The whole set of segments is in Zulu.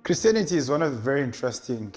Christianity is one of the very interesting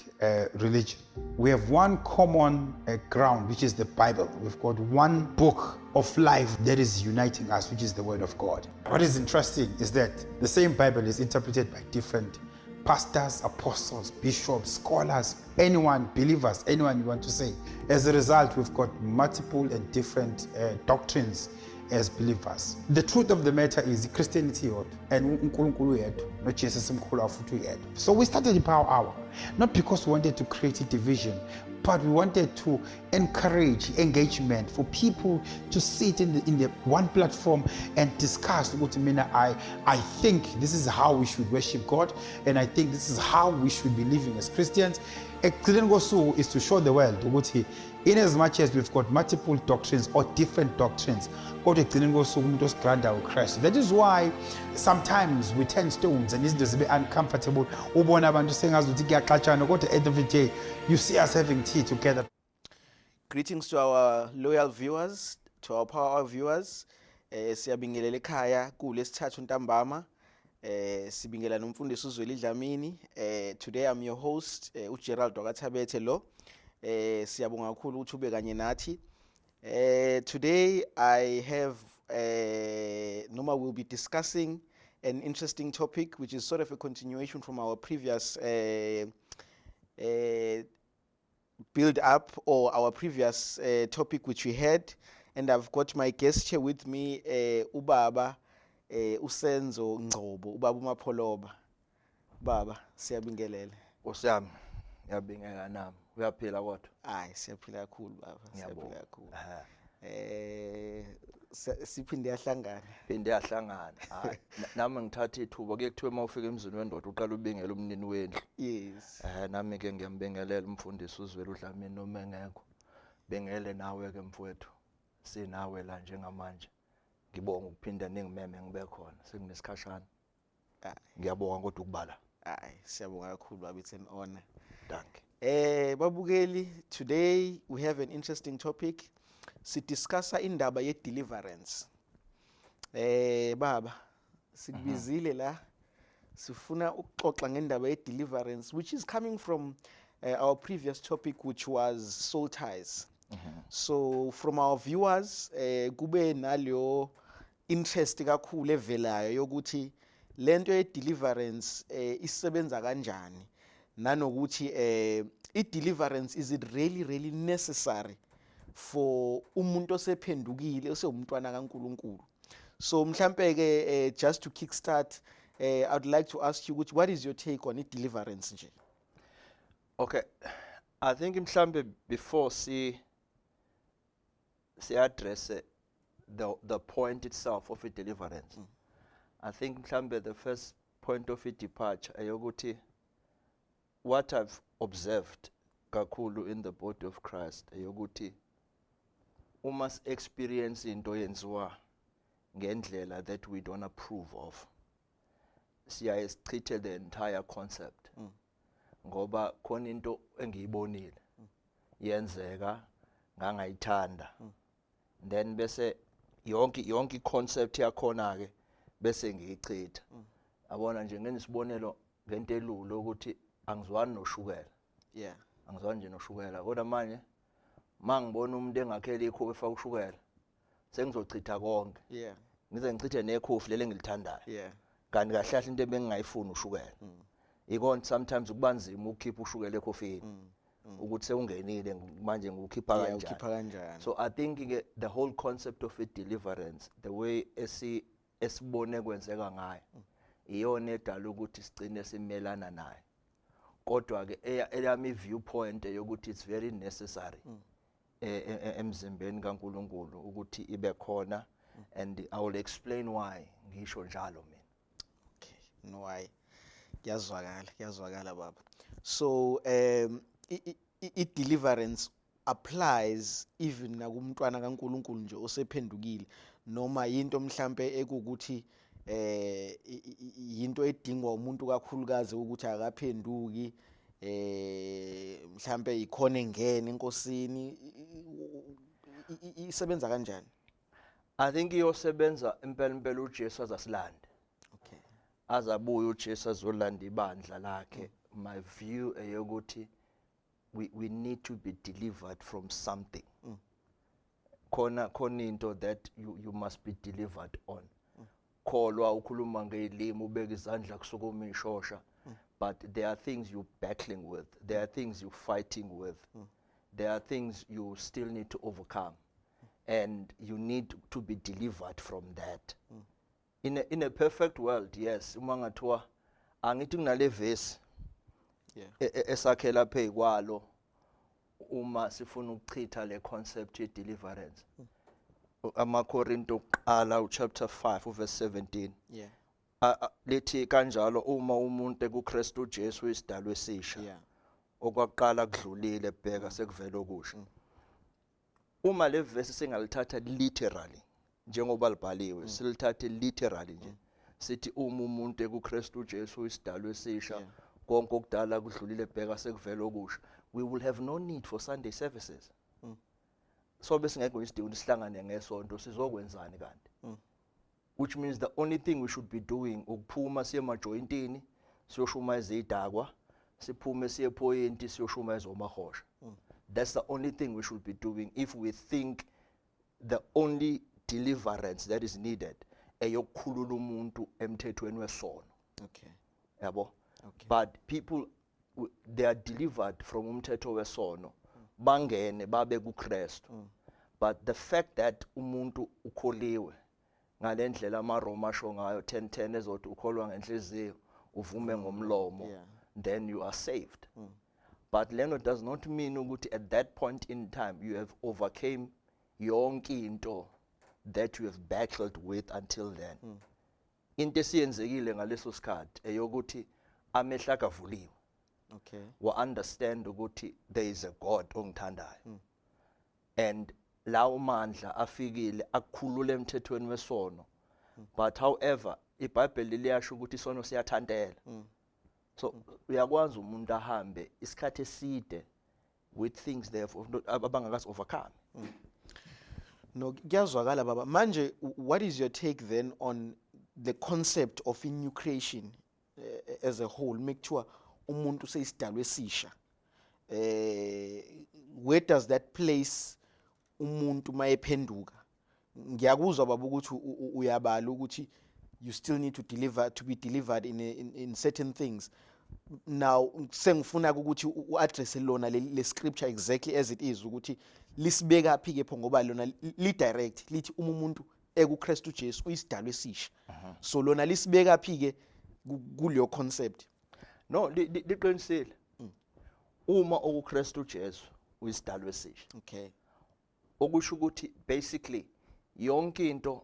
religion. We have one common ground, which is the Bible. We've got one book of life that is uniting us, which is the Word of God. What is interesting is that the same Bible is interpreted by different pastors, apostles, bishops, scholars, anyone, believers, anyone you want to say. As a result, we've got multiple and different doctrines as believers. The truth of the matter is Christianity yodwa and uNkulunkulu yedwa noJesu simkhulu futhi uyedwa. So we started the Power Hour not because we wanted to create a division, but we wanted to encourage engagement for people to sit in the one platform and discuss ukuthi mina I think this is how we should worship God, and I think this is how we should be living as Christians. Ekugcineni kosuku is to show the world ukuthi in as much as we've got multiple doctrines or different doctrines, kodwa ekugcineni kosuku umuntu osigranda uChrist. That is why sometimes we turn stones and izinto zibe uncomfortable, ubona abantu sengazi ukuthi kuyaxatshana, kodwa at the end of the day you see us having tea together. Greetings to our loyal viewers, to our Power Hour viewers. Siyabingelela ekhaya kulesithathu ntambama. Sibingelela nomfundisi uZweli Dlamini. Today I'm your host, uGerald wakaThabethe lo. Siyabonga kakhulu ukuthi ube kanye nathi. Today I have noma we'll be discussing an interesting topic, which is sort of a continuation from our previous build up or our previous topic which we had, and I've got my guest here with me, ubaba uSenzo Ngcobo, ubaba uMapholoba. Baba, siyabingelela. Nkosi yami, ngiyabingelela nami. Uyaphila kodwa? Hayi, siyaphila kakhulu, baba, siyaphila Ngiyabonga. kakhulu. Siphinde yahlangana. Phinde yahlangana. Hayi, nami ngithatha ithuba, kuye kuthiwe uma ufika emzini wendoda uqala ubingele umnini wendlu. Nami ke ngiyambingelela umfundisi uZweli uDlamini noma engekho. Bingele nawe ke, mfowethu. Sinawe la njengamanje. Ngibonga ukuphinda ningimeme ngibe khona. Sekunesikhashana. Hayi. Ngiyabonga kodwa ukubala. Hayi, siyabonga kakhulu, baba, it's an honor. Dankie. Babukeli, today we have an interesting topic. Sidiscussa indaba ye deliverance. Baba, sikubizile la sifuna ukuxoxa ngendaba ye deliverance, which is coming from our previous topic, which was soul ties. So from our viewers kube naleyo interest kakhulu evelayo yokuthi lento ye deliverance isebenza kanjani, nanokuthi i deliverance, is it really really necessary for umuntu osephendukile, osewumntwana kaNkuluNkulu? So mhlambe ke just to kickstart, I'd like to ask you ukuthi what is your take on i deliverance nje? Okay. I think mhlambe before si address the point itself of a deliverance, I think mhlambe the first point of a departure eyokuthi what I've observed kakhulu in the body of Christ eyokuthi uma experience into yenziwa ngendlela that we don't approve of, siyaye sichithe the entire concept, ngoba khona into engiyibonile yenzeka ngangayithanda, then bese yonke iconcept yakhona ke bese ngiyichitha. Yabona nje, ngenisibonelo ngento elula ukuthi angizwani noshukela. Angizwani nje noshukela, kodwa manje mangibona umuntu engakhela ikhofi efaka ushukela, sengizochitha konke, ngize ngichithe nekhofi leli engilithandayo, kanti kahle kahle into ebengingayifuni ushukela. Ikona sometimes kuba nzima ukukhipha ushukela ekhofini, ukuthi sewungenile manje ngiwukhipha kanjani? Ukhipha kanjani? So I think ke the whole concept of a deliverance, the way esibone kwenzeka ngayo, iyona edala ukuthi sigcine simelana nayo. Kodwa ke eyami viewpoint yokuthi it's very necessary emzimbeni kaNkuluNkulu ukuthi ibe khona, and I will explain why ngisho njalo mina. Okay, no, hayi. Kuyazwakala, kuyazwakala, baba. So i deliverance applies even nakumntwana kaNkuluNkulu nje osephendukile, noma yinto mhlambe ekukuthi yinto edingwa umuntu kakhulukazi ukuthi akaphenduki, mhlambe ikhona engene enkosini, isebenza kanjani? I think iyosebenza impela impela uJesu azasilande. Azabuye uJesu azolanda ibandla lakhe. My view eyokuthi we need to be delivered from something. Khona into that you must be delivered on. Kholwa, ukhuluma ngezilimi, ubeka izandla, kusukuma ishosha, but there are things you battling with, there are things you fighting with, there are things you still need to overcome, and you need to be delivered from that. In a perfect world, yes, uma ngathiwa angithi kunale verse esakhela phezukwalo uma sifuna ukuchitha le concept ye deliverance, amaKorinto oqala uchapter 5 uverse 17. Lithi kanjalo uma umuntu ekuKristu uJesu isidalwe esisha, okwaqala kudlulile, bheka sekuvela okusha. Uma le verse singalithatha literally njengoba libhaliwe, silithathe literally nje, sithi uma umuntu ekuKristu uJesu isidalwe esisha, konke okudala kudlulile, bheka sekuvela okusha, we will have no need for Sunday services. So besingekho isidingo ukuthi sihlangane ngesonto. Sizokwenzani kanti? Which means the only thing we should be doing ukuphuma siye emajoyintini siyoshumayeza idakwa, siphume siye ePoyinti siyoshumayeza omahosha. That's the only thing we should be doing if we think the only deliverance that is needed eyokukhulula umuntu emthethweni wesono. Yabo? Okay. But people they are delivered from umthetho wesono, bangene babe kuKristu, but the fact that umuntu ukholiwe ngalendlela amaRoma asho ngayo 10:10 ezothi ukholwa ngenhliziyo, uvume ngomlomo, then you are saved. But leno does not mean ukuthi at that point in time you have overcame yonke into that you have battled with until then. Into esiyenzekile ngaleso sikhathi eyokuthi amehlo akhe avuliwe, wa understand ukuthi there is a God ongithandayo, and lawo mandla afikile akukhulula emthethweni wesono. But however, iBhayibheli liyasho ukuthi isono siyathantela, so uyakwazi umuntu ahambe isikhathi eside with things they have abangakazi overcome. No, kuyazwakala, baba. Manje what is your take then on the concept of a new creation as a whole? Mekuthiwa umuntu seyisidalwe esisha. Where does that place umuntu mayephenduka? Ngiyakuzwa, baba, ukuthi uyabala ukuthi you still need to be delivered in certain things. Now sengifuna ukuthi u-address lona le scripture exactly as it is, ukuthi lisibeka phi ke pho, ngoba lona li direct lithi uma umuntu ekuKristu Jesu uyisidalwe esisha. So lona lisibeka phi ke kuleyo concept? No, liqinisile, uma okuKristu Jesu uyisidalwe esisha, okusho ukuthi basically yonke into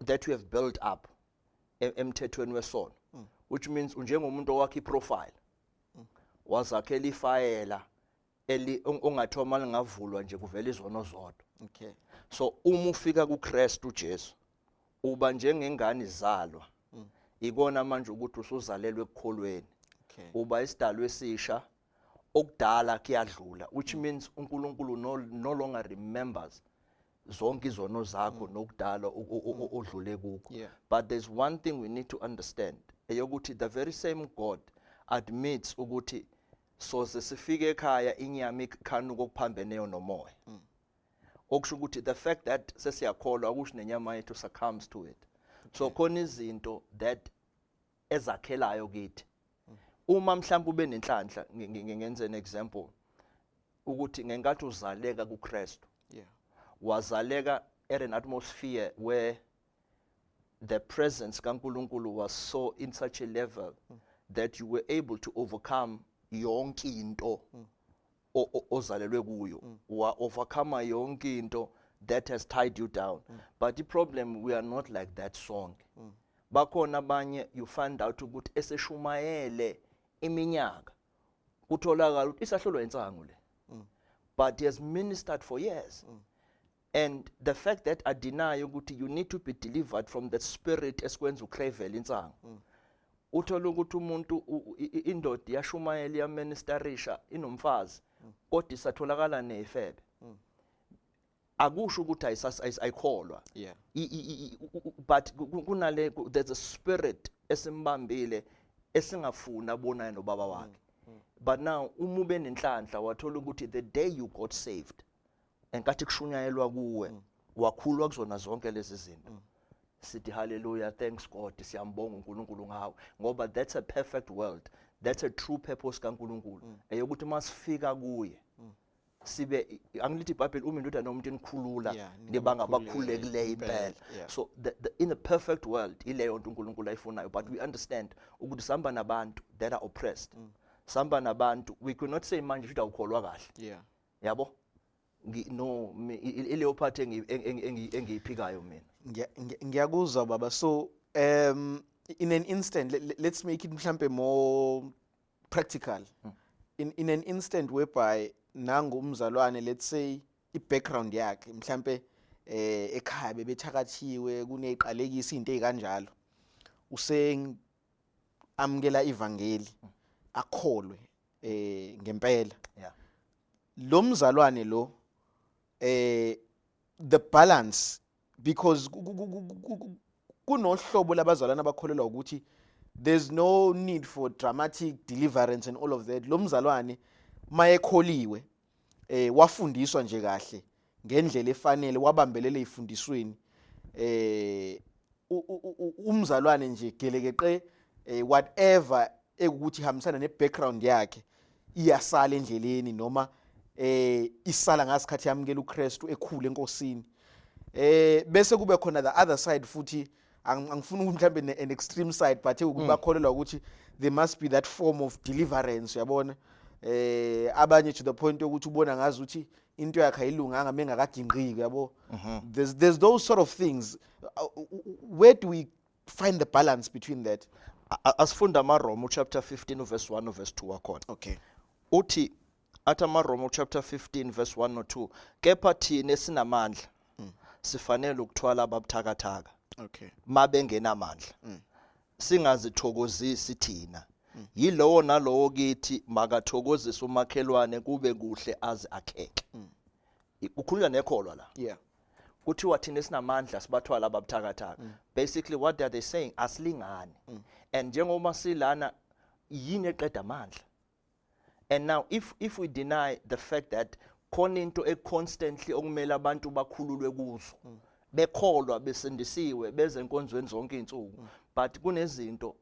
that you have built up emthethweni wesono, which means unjengomuntu owakha iprofile, wazakhela ifayela eli ongathi uma lingavulwa nje kuvela izono zodwa. So uma ufika kuKristu Jesu uba njengengane izalwa, ikona manje ukuthi usuzalelwe ekukholweni, uba isidalwe esisha, okudala kuyadlula, which means uNkulunkulu no longer remembers zonke izono zakho nokudala odlule kukho. But there's one thing we need to understand, eyokuthi the very same God admits ukuthi soze sifike ekhaya inyama ikhanuka okuphambeneyo nomoya, okusho ukuthi the fact that sesiyakholwa akusho nenyama yethu succumbs to it. So khona izinto that ezakhelayo kithi. Uma mhlawumbe ube nenhlanhla, ngenze an example ukuthi ngenkathi uzaleka kuKristu, wazaleka at an atmosphere where the presence kaNkulunkulu was so in such a level that you were able to overcome yonke into ozalelwe kuyo, wa overcome yonke into that has tied you down. But the problem, we are not like that sonke. Bakhona abanye you find out ukuthi eseshumayele iminyaka kutholakala ukuthi isahlulwa insangu le, but he has ministered for years. And the fact that I deny ukuthi you need to be delivered from the spirit esikwenza ucravel insangu, uthola ukuthi umuntu indoda iyashumayela, iyaministerisha, inomfazi, kodwa isatholakala nefebe. Akusho ukuthi ayikholwa. But kunale there's a spirit esimbambile esingafuni abonane nobaba wakhe. But now uma ube nenhlanhla wathola ukuthi the day you got saved, enkathi kushunyayelwa kuwe, wakhulwa kuzona zonke lezi zinto, sithi hallelujah, thanks God, siyambonga uNkulunkulu ngawe, ngoba that's a perfect world, that's a true purpose kaNkulunkulu, eyokuthi masifika kuye sibe, angithi iBhayibheli, uma indodana yomuntu inikhulula, niba ngabakhululekileyo impela. So in a perfect world ileyo nto uNkulunkulu ayifunayo. But we understand ukuthi sihamba nabantu that are oppressed, sihamba nabantu, we could not say manje futhi awukholwa kahle. Yabo, no, ileyo part engiyiphikayo mina. Ngiyakuzwa baba. So in an instant, let's make it mhlambe more practical. In an instant whereby nangu umzalwane, let's say i-background yakhe mhlambe ekhaya bebethakathiwe, kuneziqalekiso, izinto ezikanjalo, use amukela ivangeli, akholwe ngempela, lo mzalwane lo, the balance, because kunohlobo labazalwane abakholelwa ukuthi there's no need for dramatic deliverance and all of that. Lo mzalwane mayekholiwe, wafundiswa nje kahle ngendlela efanele, wabambelela ezifundisweni, umzalwane nje gelekeqe, whatever ekuthi ihambisana ne-background yakhe iyasala endleleni, noma isala ngasikhathi yamukela uKristu, ekhule enkosini. Bese kube khona the other side futhi, angifuni ukuthi mhlambe an extreme side, but ukuthi bakholelwa ukuthi there must be that form of deliverance, uyabona, abanye to the point yokuthi ubona ngazi ukuthi into yakhe ayilunganga mengakaginqiki, yabo. There's those sort of things. Where do we find the balance between that? Asifunda amaRoma chapter 15 verse 1 verse 2 wakhona. Uthi, athi amaRoma chapter 15 verse 1 no 2, kepha thina esinamandla sifanele ukuthwala ababuthakathaka mabengenamandla, singazithokozisi thina. Yilowo nalowo kithi makathokozise umakhelwane, kube kuhle aze akheke. Kukhulunywa nekholwa la. Kuthiwa thina esinamandla sibathwala ababuthakathaka. Basically what are they saying? Asilingani, and njengoba silana, yini eqeda amandla? And now if we deny the fact that khona into econstantly okumele abantu bakhululwe kuzo, bekholwa, besindisiwe, beze enkonzweni zonke izinsuku, but kunezinto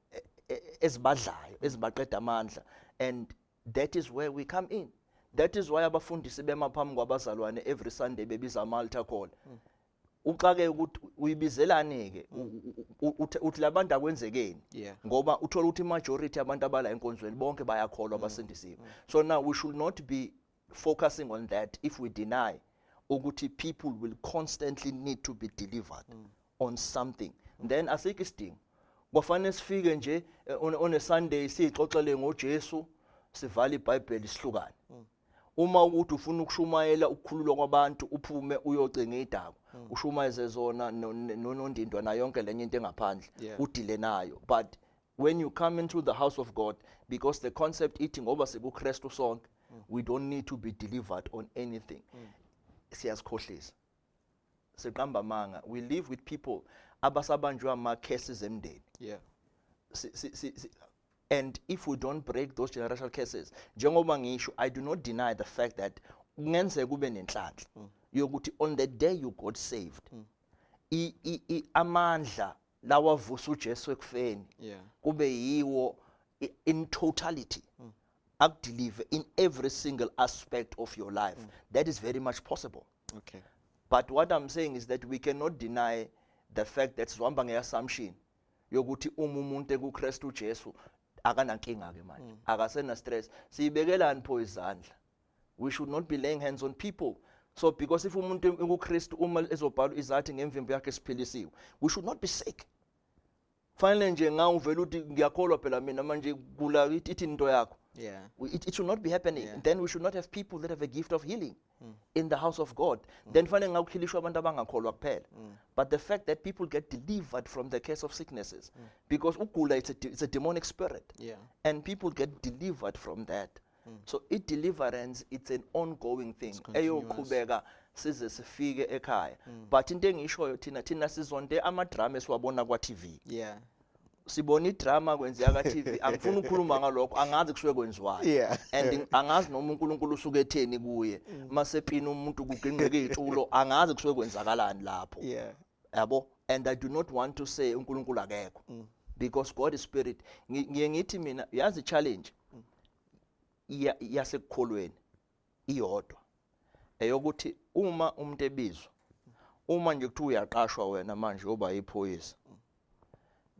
ezibadlayo, ezibaqeda amandla, and that is where we come in. That is why abafundisi bema phambi kwabazalwane every Sunday, bebiza ama altar call. Uxake ukuthi uyibizelani ke, uthi labantu akwenzekeni, ngoba uthola ukuthi majority abantu abala enkonzweni bonke bayakholwa, basindisiwe. So now we should not be focusing on that if we deny ukuthi people will constantly need to be delivered on something. Then asikho isidingo, kwafanele sifike nje on a Sunday, sixoxele ngoJesu, sivale iBhayibheli, sihlukane. Uma ukuthi ufuna ukushumayela ukukhululwa kwabantu, uphume uyocinga idakwa, ushumayeze zona nonondindwa nayo yonke lenye into engaphandle, udile nayo. But when you come into the house of God, because the concept ithi ngoba sikuKristu sonke, we don't need to be delivered on anything, siyazikhohlisa, siqamba amanga. We live with people abasabanjwe ama curses emndeni. And if we don't break those generational curses, njengoba ngisho, I do not deny the fact that kungenzeka kube nenhlanhla yokuthi on the day you got saved, amandla lawavusa uJesu ekufeni kube yiwo in totality akudeliver in every single aspect of your life. That is very much possible. But what I'm saying is that we cannot deny the fact that sizohamba nge-assumption yokuthi uma umuntu ekuKristu uJesu akanankinga ke manje, akasena stress. Siyibekelani pho izandla? We should not be laying hands on people. So because if umuntu ekuKristu, uma ezobhalwa izathi ngemvimbo yakhe siphilisiwe, we should not be sick. Fanele nje ngawuvela uthi ngiyakholwa phela mina manje, kula ithi into yakho. It should not be happening. Then we should not have people that have a gift of healing in the house of God. Then fanele ngakukhilishwa abantu abangakholwa kuphela. But the fact that people get delivered from the curse of sicknesses, because ugula, it's a demonic spirit. And people get delivered from that. So it deliverance, it's an ongoing thing. It's continuous. Eyoqhubeka. Size sifike ekhaya, but into engishoyo, thina sizonde ama-drama esiwabona kwa-TV. Sibona idrama kwenzeka ka-TV. Angifuni ukukhuluma ngalokho, angazi kusuke kwenziwayo and angazi noma uNkulunkulu usuke etheni kuye masepina umuntu kuginqeke izitulo, angazi kusuke kwenzakalani lapho. Yabo, and I do not want to say uNkulunkulu akekho because God is spirit. Ngiye ngithi mina, yazi, challenge yasekukholweni iyodwa, eyokuthi uma umuntu ebizwa, uma nje kuthiwa uyaqashwa wena manje uba iphoyisa,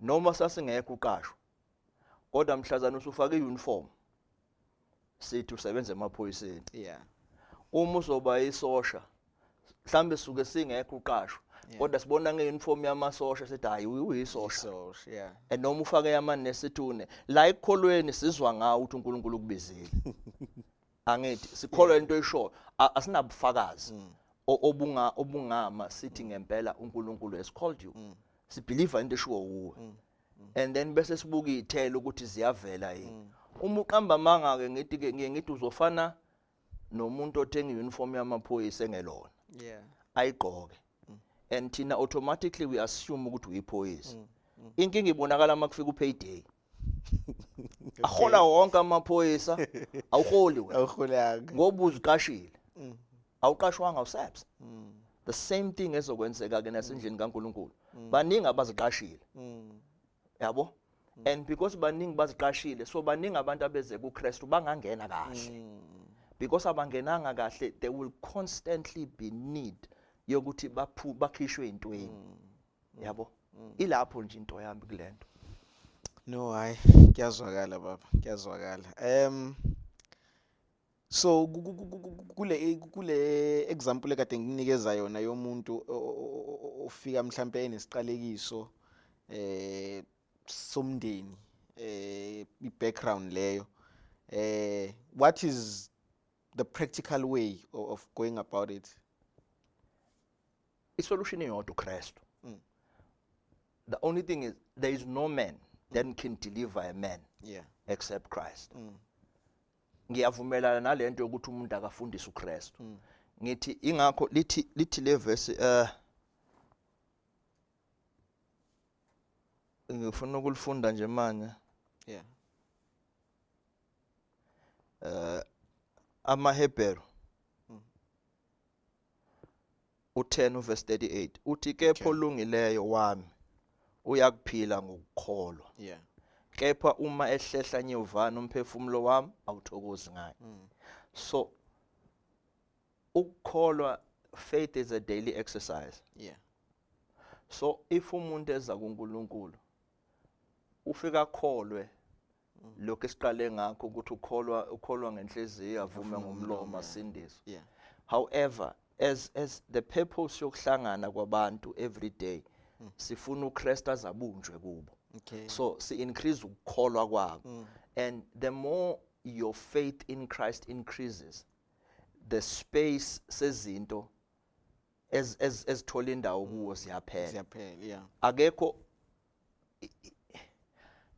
noma sasingekho uqashwa, kodwa mhlazana usufake iuniform sithi usebenza emaphoyiseni. Uma uzoba isosha, mhlambe suke singekho uqashwa, kodwa sibona ngeuniform yamasosha sithi hayi, uyisosha. So yeah. And noma ufake amanesi ethune la ekukholweni, sizwa ngawo ukuthi uNkulunkulu ukubizile, angithi sikholwa into eshoyo, asinabufakazi obungama sithi ngempela uNkulunkulu has called you. Sibelieve into eshiwo kuwe and then bese sibuka izithelo ukuthi ziyavela yini. Uma uqamba amanga ke, ngithi ke, ngiye ngithi uzofana nomuntu othenga iuniform yamaphoyisa engelona, ayigqoke, and thina automatically we assume ukuthi uyiphoyisa. Inkinga ibonakala uma kufika upayday, ahola wonke amaphoyisa, awuholi wena. Awuholanga. Ngoba uziqashile, awuqashwanga uSAPS. The same thing ezokwenzeka ke nasendlini kaNkuluNkulu, baningi abaziqashile, yabo, and because baningi baziqashile, so baningi abantu abeze kuKristu bangangena kahle. Because abangenanga kahle, there will constantly be need yokuthi bakhishwe intweni, yabo. Ilapho nje into yami kulento. No, hayi, kuyazwakala baba, kuyazwakala. So kule example ekade ngikunikeza yona yomuntu ofika mhlambe enesiqalekiso somndeni, i-background leyo, what is the practical way of going about it? Isolution iyodwa, uKristu. The only thing is there is no man that can deliver a man except Christ. Ngiyavumelana nalento yokuthi umuntu akafundise uKristu. Ngithi ingakho lithi le verse, ngifuna ukulifunda nje manje. AmaHebheru u10 uverse 38 uthi, "Kepha olungileyo wami uyakuphila ngokukholwa, kepha uma ehlehla nyovana, umphefumulo wami awuthokozi ngaye." So ukukholwa, faith is a daily exercise. So if umuntu eza kuNkulunkulu, ufika akholwe lokho esiqale ngakho ukuthi ukholwa ngenhliziyo, avume ngomlomo, asindiswe. However, as the purpose yokuhlangana kwabantu every day, sifuna uKristu azabunjwe kubo. So si increase ukukholwa kwabo, and the more your faith in Christ increases, the space sezinto ezithola indawo kuwo siyaphela. Ziyaphela, yeah. Akekho,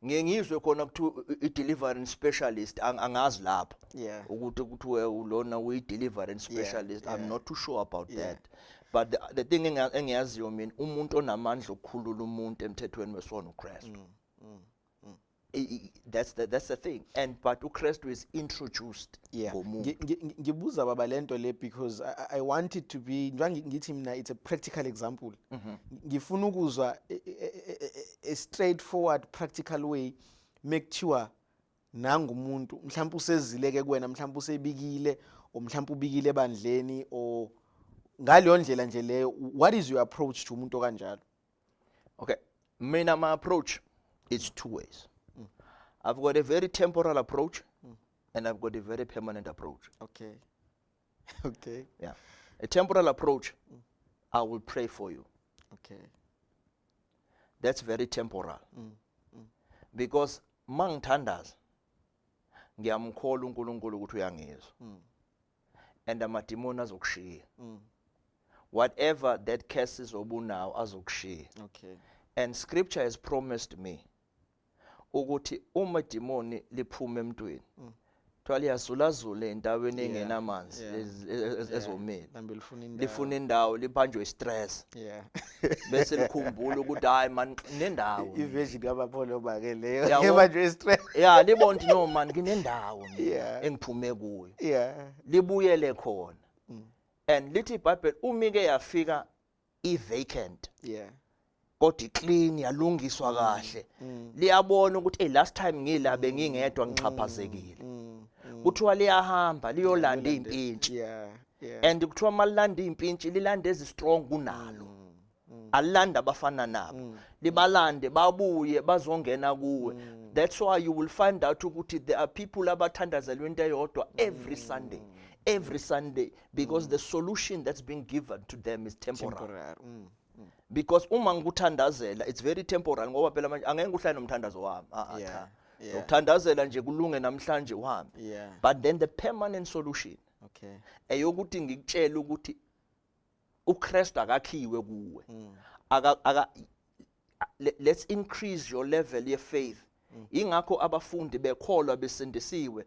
ngiye ngizwe khona kuthiwa i-deliverance specialist, angazi lapho ukuthi kuthiwe lona uyi-deliverance specialist. I'm not too sure about that, but the thing engiyaziyo mina, umuntu onamandla okukhulula umuntu emthethweni wesono uKristu. That's the thing, and but uKristu is introduced ngomuntu. Ngibuza baba lento le because I want it to be, njengoba ngithi mina it's a practical example. Ngifuna ukuzwa a straightforward practical way mekuthiwa nangumuntu mhlawumbe usezileke kuwena, mhlawumbe usebikile, or mhlawumbe ubikile ebandleni, or ngaleyo ndlela nje leyo, what is your approach to umuntu okanjalo? Okay, mina my approach is two ways. I've got a very temporal approach and I've got a very permanent approach. Yeah, a temporal approach, I will pray for you. That's very temporal because mangithandaza ngiyamkholwa uNkulunkulu ukuthi uyangizwa and amadimoni azokushiya, whatever that curses obunawo azokushiya. And scripture has promised me ukuthi uma demoni liphuma emntwini, Kuthiwa liyazulazula endaweni engenamanzi, ezomile. Mhlambe lifuna indawo. Lifuna indawo, libanjwe i-stress, bese likhumbula ukuthi, hayi man, nginendawo mina. I-version kaBapholo ke leyo. Yabo. Ebanjwe i-stress. Ya, libona ukuthi, no man, nginendawo mina engiphume kuyo. Libuyele khona and lithi iBhayibheli uma ike yafika i-vacant kodwa i-clean, yalungiswa kahle, liyabona ukuthi, hey, last time ngila bengingedwa, ngixhaphazekile. Kuthiwa liyahamba liyolanda iy'mpintshi. And kuthiwa malilanda iy'mpintshi, lilanda ezi-strong kunalo, alilanda abafana nabo, libalande babuye bazongena kuwe. That's why you will find out ukuthi there are people abathandazelwa into eyodwa every Sunday, every Sunday, because the solution that's being given to them is temporal. Temporary. Because uma ngikuthandazela, it's very temporal, ngoba phela manje angeke uhlale nomthandazo wami. Ah, ah, cha, ukuthandazela nje kulunge namhlanje, uhambe. But then the permanent solution eyokuthi ngikutshele ukuthi uKristu akakhiwe kuwe, aka let's increase your level ye faith. Ingakho abafundi bekholwa, besindisiwe,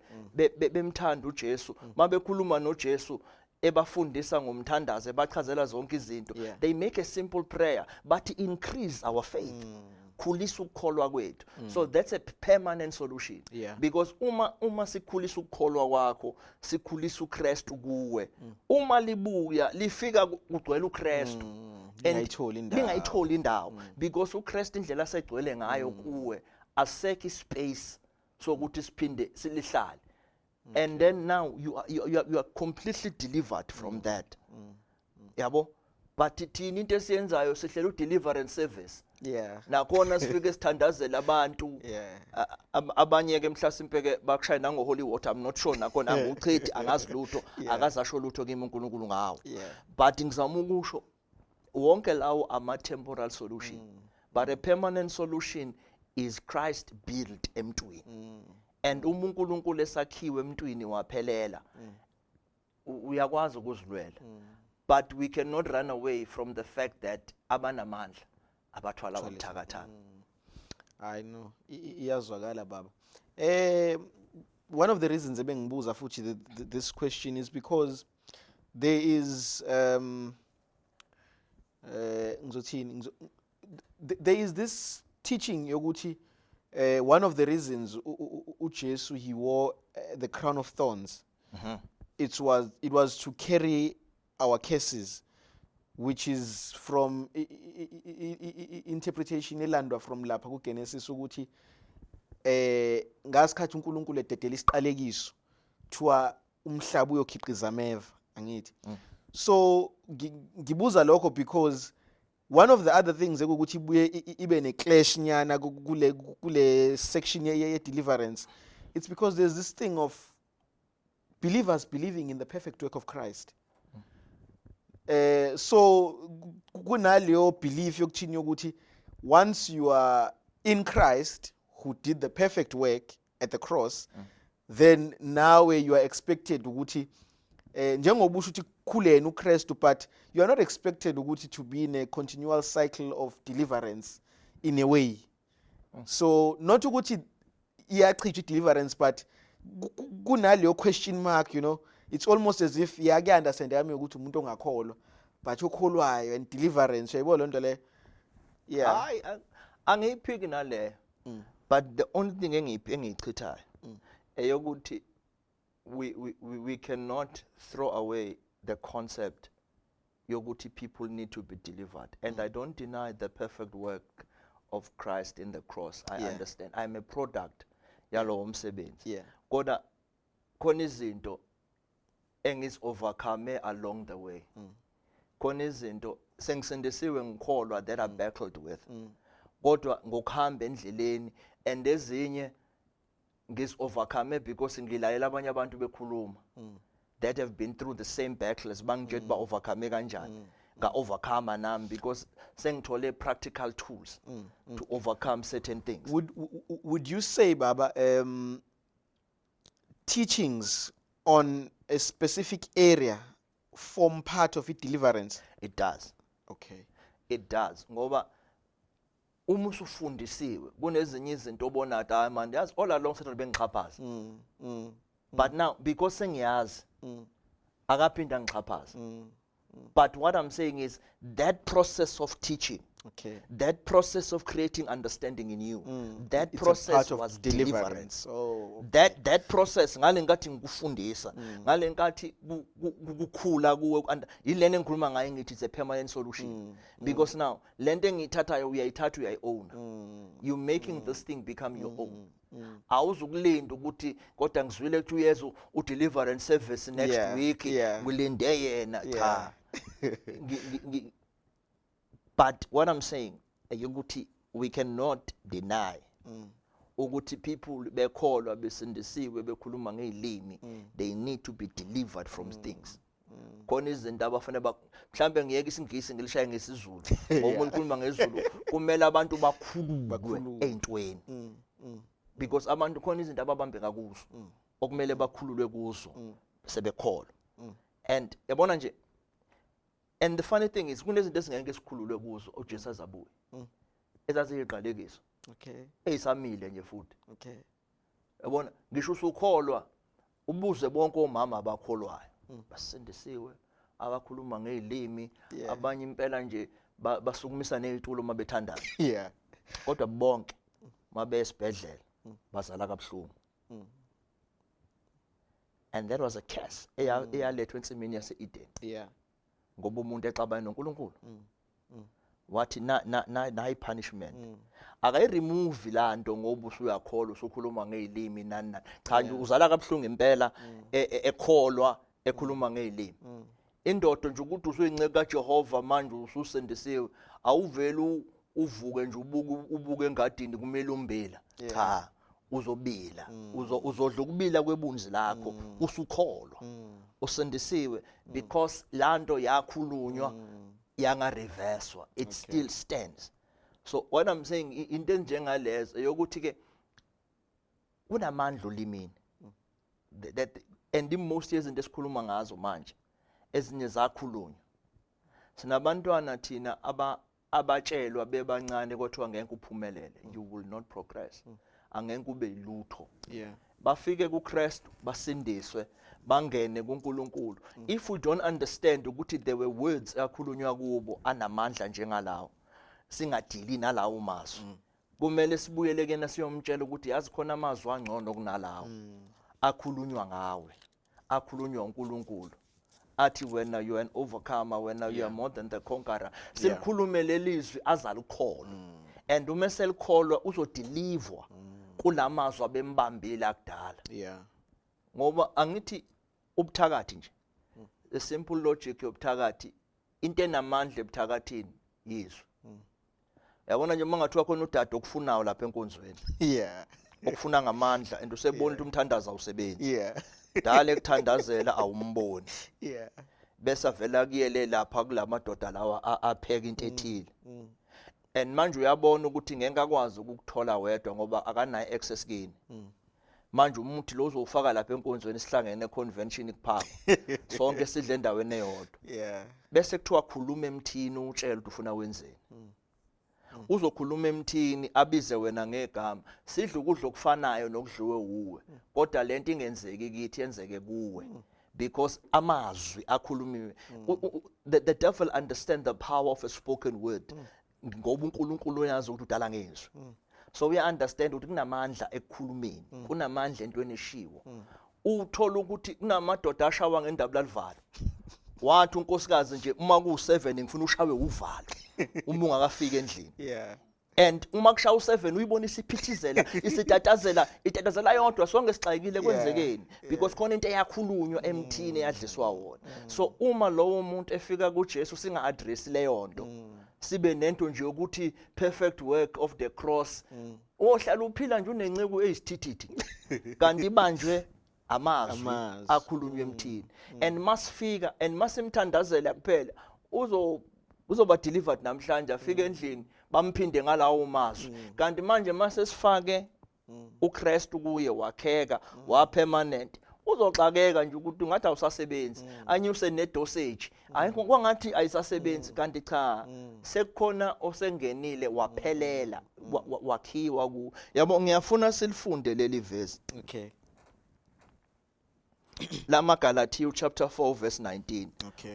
bemthanda uJesu, mabekhuluma noJesu, ebafundisa ngomthandazo, ebachazela zonke izinto, they make a simple prayer, bathi, "Increase our faith, khulisa ukukholwa kwethu." So that's a permanent solution, because uma sikhulisa ukukholwa kwakho, sikhulisa uKristu kuwe. Uma libuya, lifika kugcwele uKristu and Lingayitholi indawo. Lingayitholi indawo, because uKristu, indlela asegcwele ngayo kuwe, asekho ispace sokuthi siphinde silihlale. And then now you are completely delivered from that, yabo. But thina into esiyenzayo, sihlela u-deliverance service. Nakhona sifike sithandazela abantu. Abanye ke mhlasimpe ke bakushaya nango holy water. I'm not sure nakhona, anguchithi, angazi lutho, akazasho lutho kimi uNkulunkulu ngawo. But ngizama ukusho, wonke lawo ama temporal solution, but a permanent solution is Christ built emntwini. And uma uNkulunkulu esakhiwe emntwini waphelela, uyakwazi ukuzilwela. But we cannot run away from the fact that abanamandla abathwala ubuthakathaka. I know. Iyazwakala baba. One of the reasons ebengibuza futhi this question is because there is ngizothini, there is this teaching yokuthi one of the reasons uJesu, he wore the crown of thorns, it was to carry our curses, which is from interpretation elandwa from lapha kuGenesis, ukuthi ngasikhathi uNkulunkulu ededela isiqalekiso, kuthiwa umhlaba uyokhiqiza ameva, angithi? So ngibuza lokho because one of the other things ekukuthi ibuye ibe ne-clash nyana kule section ye deliverance, it's because there's this thing of believers believing in the perfect work of Christ. So kunaleyo belief yokuthini, yokuthi once you are in Christ who did the perfect work at the cross, then nawe you are expected ukuthi njengoba usho ukuthi kukhuleni uKristu, but you are not expected ukuthi to be in a continual cycle of deliverance in a way. So not ukuthi iyachitha i-deliverance, but kunaleyo question mark. It's almost as if iyaku-understand yami ukuthi umuntu ongakholwa, but okholwayo and deliverance, uyayibona loo nto leyo? Yeah. Hayi, angiyiphiki naleyo, but the only thing engiyichithayo eyokuthi we cannot throw away the concept yokuthi people need to be delivered. And I don't deny the perfect work of Christ in the cross. I understand, I'm a product yalowo msebenzi. Kodwa khona izinto engizi-overcome along the way, khona izinto sengisindisiwe, ngikholwa, that I battled with, kodwa ngokuhamba endleleni, and ezinye ngizi-overcome because ngilalela abanye abantu bekhuluma that have been through the same battles, bangitshela ba overcome kanjani, nga-overcome nami because sengithole practical tools to overcome certain things. Would you say, baba, teachings on a specific area form part of it deliverance? It does. It does, ngoba uma usufundisiwe, kunezinye izinto obona ukuthi, hayi man, yazi, all along Satan bengixhaphaza. But now because sengiyazi, akaphinda angixhaphaze. But what I'm saying is that process of teaching, that process of creating understanding in you, that It's a process part of was deliverance. deliverance. Oh. That process, ngale nkathi ngikufundisa, ngale nkathi kukhula kuwe, yilena engikhuluma ngayo ngithi it's a permanent solution, because now lento engiyithathayo uyayithatha, uyayi-own. You making this thing become your own. Awuzukulinda ukuthi kodwa ngizwile ukuthi uyeza u-deliverance service next week, ngilinde yena. Cha. But what I'm saying ukuthi we cannot deny ukuthi people bekholwa, besindisiwe, bekhuluma ngezilimi, they need to be delivered from things. Khona izinto abafanele mhlambe ngiyeke isiNgisi ngilishaye ngesiZulu, ngoba uma ukhuluma ngesiZulu kumele abantu bakhululwe Bakhululwe. ey'ntweni, because abantu khona izinto ababambeka kuzo okumele bakhululwe kuzo sebekholwa. And yabona nje, and the funny thing is kunezinto esingeke sikhululwe kuzo uJesu azabuye, ezaziyiqalekiso eyisamile nje futhi. Yabona, ngisho usukholwa, ubuze bonke omama abakholwayo basindisiwe, abakhuluma ngezilimi, abanye impela nje basukumisa nezitulo uma bethandaza, kodwa bonke mabe esibhedlela bazala kabuhlungu. And that was a curse eyalethwa ensimini yase-Eden, ngoba umuntu exabane noNkulunkulu, wathi na na na nayi punishment. Akayi-remove la nto ngoba usuyakholwa, usukhuluma ngezilimi, nani nani. Cha nje, uzala kabuhlungu impela ekholwa, ekhuluma ngezilimi. Indoda nje ukuthi usuyinceku kaJehova manje, ususindisiwe, awuveli uvuke nje ubuke engadini kumele umbila. Cha, uzobila, uzodla ukubila kwebunzi lakho usukholwa, usindisiwe, because lanto yakhulunywa yanga-reverswa, it still stands. So what I'm saying, into enjengalezo yokuthi ke kunamandla olimini. That and in most yezinto esikhuluma ngazo manje, ezinye zakhulunywa. Sinabantwana thina abatshelwa bebancane kwathiwa ngeke uphumelele, you will not progress, angeke ube yilutho. Bafike kuKristu, basindiswe, bangene kuNkulunkulu. If we don't understand ukuthi there were words akhulunywa kubo anamandla njengalawo, singadili nalawo mazwi, kumele sibuyele kena siyomtshela ukuthi yazi khona amazwi angcono kunalawo akhulunywa ngawe, akhulunywa uNkulunkulu, athi wena you are an overcomer, wena you are more than the conqueror. Silikhulume lelizwi azalikholo, and uma selikholwa uzodeliverwa kulamazwi abembambile akudala. Ngoba angithi ubuthakathi nje, the simple logic yobuthakathi, into enamandla ebuthakathini yizwi. Yabona nje, uma ngathiwa khona udade okufunayo lapha enkonzweni, okufuna ngamandla, and usebona ukuthi umthandazo awusebenzi, dala ekuthandazela awumboni, bese avela kuyele lapha kulamadoda lawa apheka into ethile, and manje uyabona ukuthi ngeke akwazi ukukuthola wedwa ngoba akanayo access kini. Manje umuthi lo uzowufaka lapha enkonzweni, sihlangene econvention, kuphakwa sonke, sidle endaweni eyodwa, bese kuthiwa khuluma emthini, utshele ukuthi ufuna wenzeni. Uzokhuluma emthini, abize wena ngegama, sidle ukudla okufanayo nokudliwe uwe, kodwa lento ingenzeki kithi, yenzeke kuwe, because amazwi akhulumiwe. The devil understand the power of a spoken word, ngoba uNkulunkulu uyazi ukuthi udala ngezwi, so uya understand ukuthi kunamandla ekukhulumeni, kunamandla entweni eshiwo. Uthola ukuthi kunamadoda ashawa ngendaba lalivalo, wathi unkosikazi nje uma ku7 ngifuna ushawe uvalo uma ungakafiki endlini. And uma kushaya u7 uyibona isiphithizela, isitatazela, itatazela yodwa, sonke sixakekile, kwenzekeni, because khona into eyakhulunywa emthini eyadliswa wona. So uma lowo muntu efika kuJesu, singa address leyo nto, sibe nento nje yokuthi perfect work of the cross, ohlala uphila nje unenceko eyisithithithi, kanti ibanjwe amazwi Amazwi. akhulunywa emthini. And masifika and masimthandazela kuphela, uzoba delivered namhlanje, afike endlini bamphinde ngalawo mazwi. Kanti manje mase sifake uKristu kuye, wakheka wa permanent, uzoxakeka nje ukuthi ngathi awusasebenzi, anyuse ne dosage, ayikho kwangathi ayisasebenzi, kanti cha, sekukhona osengenile waphelela, wakhiwa ku. Yabo, ngiyafuna silifunde leli verse. Okay. lamaGalathiya chapter 4 verse 19.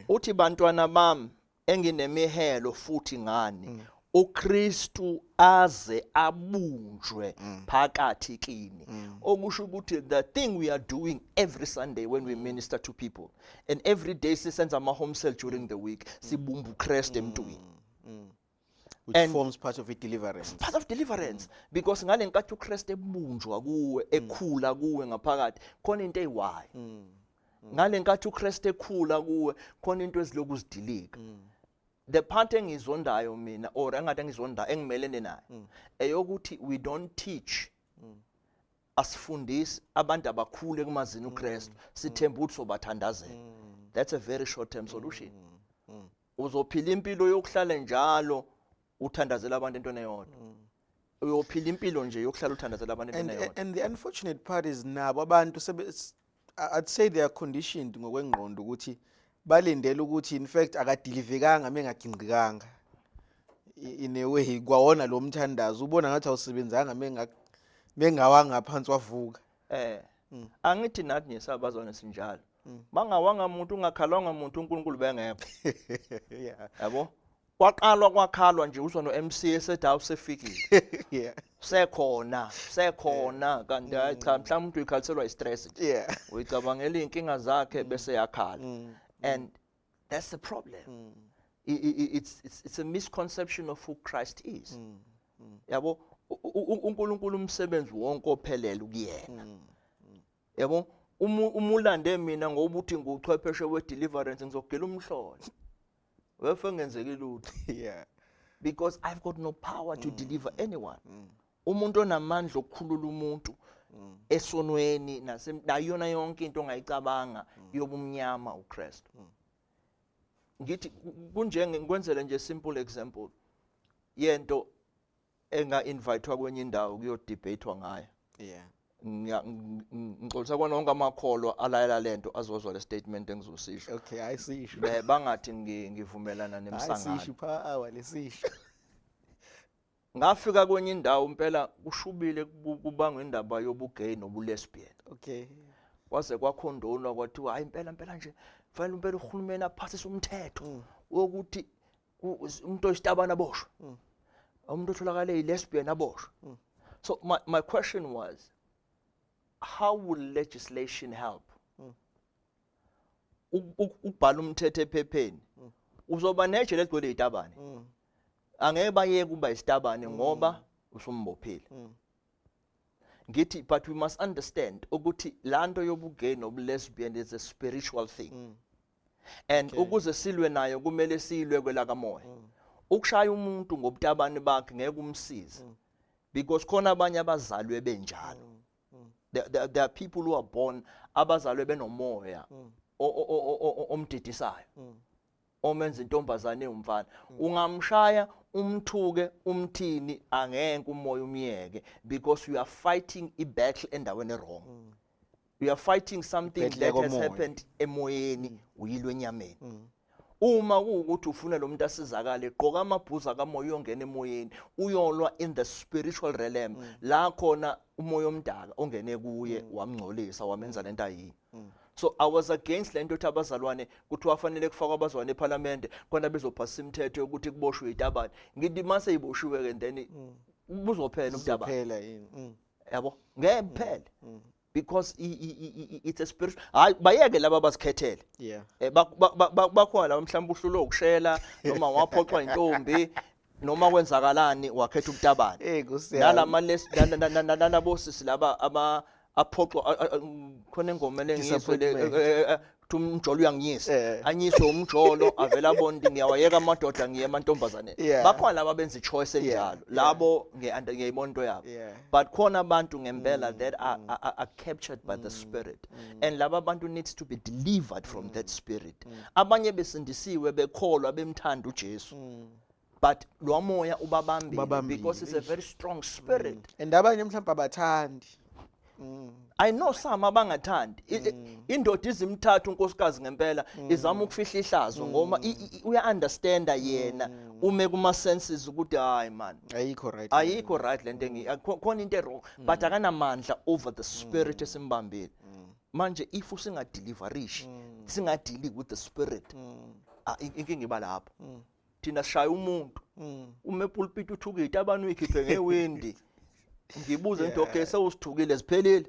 Uthi, "Bantwana bami enginemihelo futhi ngani, uKristu aze abunjwe phakathi kini." Okusho ukuthi the thing we are doing every Sunday when we minister to people and every day sisenza ama home cell during the week, sibumba uKristu emntwini. Which forms part of i-deliverance. Part of deliverance, because ngale nkathi uKristu ebunjwa kuwe, ekhula kuwe ngaphakathi, khona into eyiwayo. Ngale nkathi uKristu ekhula kuwe, khona into eziloku zidilika. The part engizondayo mina, or engathi engizonda, engimelene nayo, eyokuthi we don't teach, asifundisi abantu abakhule kumazini uKristu, sithemba ukuthi sobathandazela. That's a very short term solution. Uzophila impilo yokuhlala njalo uthandazela abantu entweni eyodwa. Uyophila impilo nje yokuhlala uthandazela abantu And, entweni eyodwa. And the unfortunate part is nabo abantu I'd say they are conditioned ngokwengqondo ukuthi balindele ukuthi in fact akadeliverkanga mengaginqikanga. In a way kwawona lo mthandazo ubona ngathi awusebenzanga mengawanga phansi wavuka. Angithi nathi nje sabazwane sinjalo, bangawanga umuntu, ungakhalwanga umuntu, uNkulunkulu bengekho. Yabo, kwaqalwa kwakhalwa nje, uzwa no-MC esethi, "Hawu, sefikile." Sekhona, sekhona, kanti hayi cha, mhlawumbe umuntu uyikhaliselwa i-stress nje. Uyicabangela iy'nkinga zakhe bese yakhala. And that's the problem. It's a misconception of who Christ is. Yabo, uNkulunkulu umsebenzi wonke ophelele kuyena. Yabo, uma ulande mina ngoba uthi nguchwepheshe we-deliverance, ngizogila umhlolo wefe ngenzeki lutho, because I've got no power to deliver anyone. Umuntu onamandla okukhulula umuntu esonweni nayona yonke into ongayicabanga yobumnyama, uKristu. Ngithi kunjenge ngikwenzele nje simple example yento enga invitewa kwenye indawo kuyodebatewa ngayo. Ngixolisa kona wonke amakholwa alayela lento azozwa le statement engizosisho. Okay, ayisisho. Bangathi ngivumelana nemsangano. Ayisisho pha awa lesisho. Ngafika kwenye indawo impela kushubile, kubangwa indaba yobugay nobulesbian. Kwaze kwakhondonwa, kwathiwa hayi, impela impela nje fanele impela uhulumeni aphasise umthetho wokuthi umuntu oyisitabana aboshwe, umuntu otholakale eyi-lesbian aboshwe. So my question was, how will legislation help? Ukubhala umthetho ephepheni, uzoba nejele egcwele izitabane. Angeke bayeke ukuba isitabane ngoba usumbophile. Ngithi but we must understand ukuthi lanto yobugay nobulesbian is a spiritual thing and ukuze silwe nayo kumele silwe kwelakamoya. Ukushaya umuntu ngobutabane bakhe ngeke umsize, because khona abanye abazalwe benjalo. There are people who are born, abazalwe benomoya omdidisayo, omenza intombazane ewumfana. Ungamshaya, umthuke, umthini, angeke umoya umyeke, because you are fighting i battle endaweni wrong. You are fighting something Battle that has yakomoya. happened emoyeni, uyilwe enyameni. Uma kuwukuthi ufuna lo muntu asizakale, gqoka amabhuza kamoya, uyongena emoyeni, uyolwa in the spiritual realm la khona umoya omdaka ongene kuye wamngcolisa, wamenza lento ayiyo. So I was against lento yokuthi abazalwane, kuthiwa fanele kufakwe abazalwane eParliament khona bezophasisa imithetho yokuthi kuboshwe itabane. Ngithi mase iboshiwe ke, then buzophela ubutabane? Kuzophela yini? Yabo, ngeke kuphele, because it's a spiritual. Hayi, bayeke laba abazikhethele. Bakhona laba mhlawumbe uhlulwe ukushela, noma waphoxwa intombi, noma kwenzakalani, wakhetha ubutabane. Eh, Nkosi yami. Nalama nalabo sisi laba aba aphoxwa khona ingoma lengizwe le Disappointment. kuthi umjolo uyanginyisa. Anyiswe umjolo, avela abona ukuthi ngiyawayeka amadoda, ngiye emantombazaneni. Bakhona laba benza i-choice enjalo. Labo ngiyayibona into yabo. But khona abantu ngempela that are captured by the spirit, and laba bantu needs to be delivered from that spirit. Abanye besindisiwe, bekholwa, bemthanda uJesu, but lo moya ubabambile, Ubabambile. because it's a very strong spirit. And abanye mhlawumbe abathandi. I know some abangathandi. Indoda izimthatha unkosikazi ngempela izama ukufihla ihlazo, ngoba uya understanda yena, ume kuma senses ukuthi hayi man, Ayikho right. ayikho right lento, khona into wrong, but akanamandla over the spirit esimbambile. Manje if usingadeliverishi, singadeali with the spirit, ah, inkinga iba lapho. Thina sishaya umuntu uma epulpit, uthuka itabani, uyikhiphe ngewindi. Ngibuze into, okay, sewusithukile, ziphelile?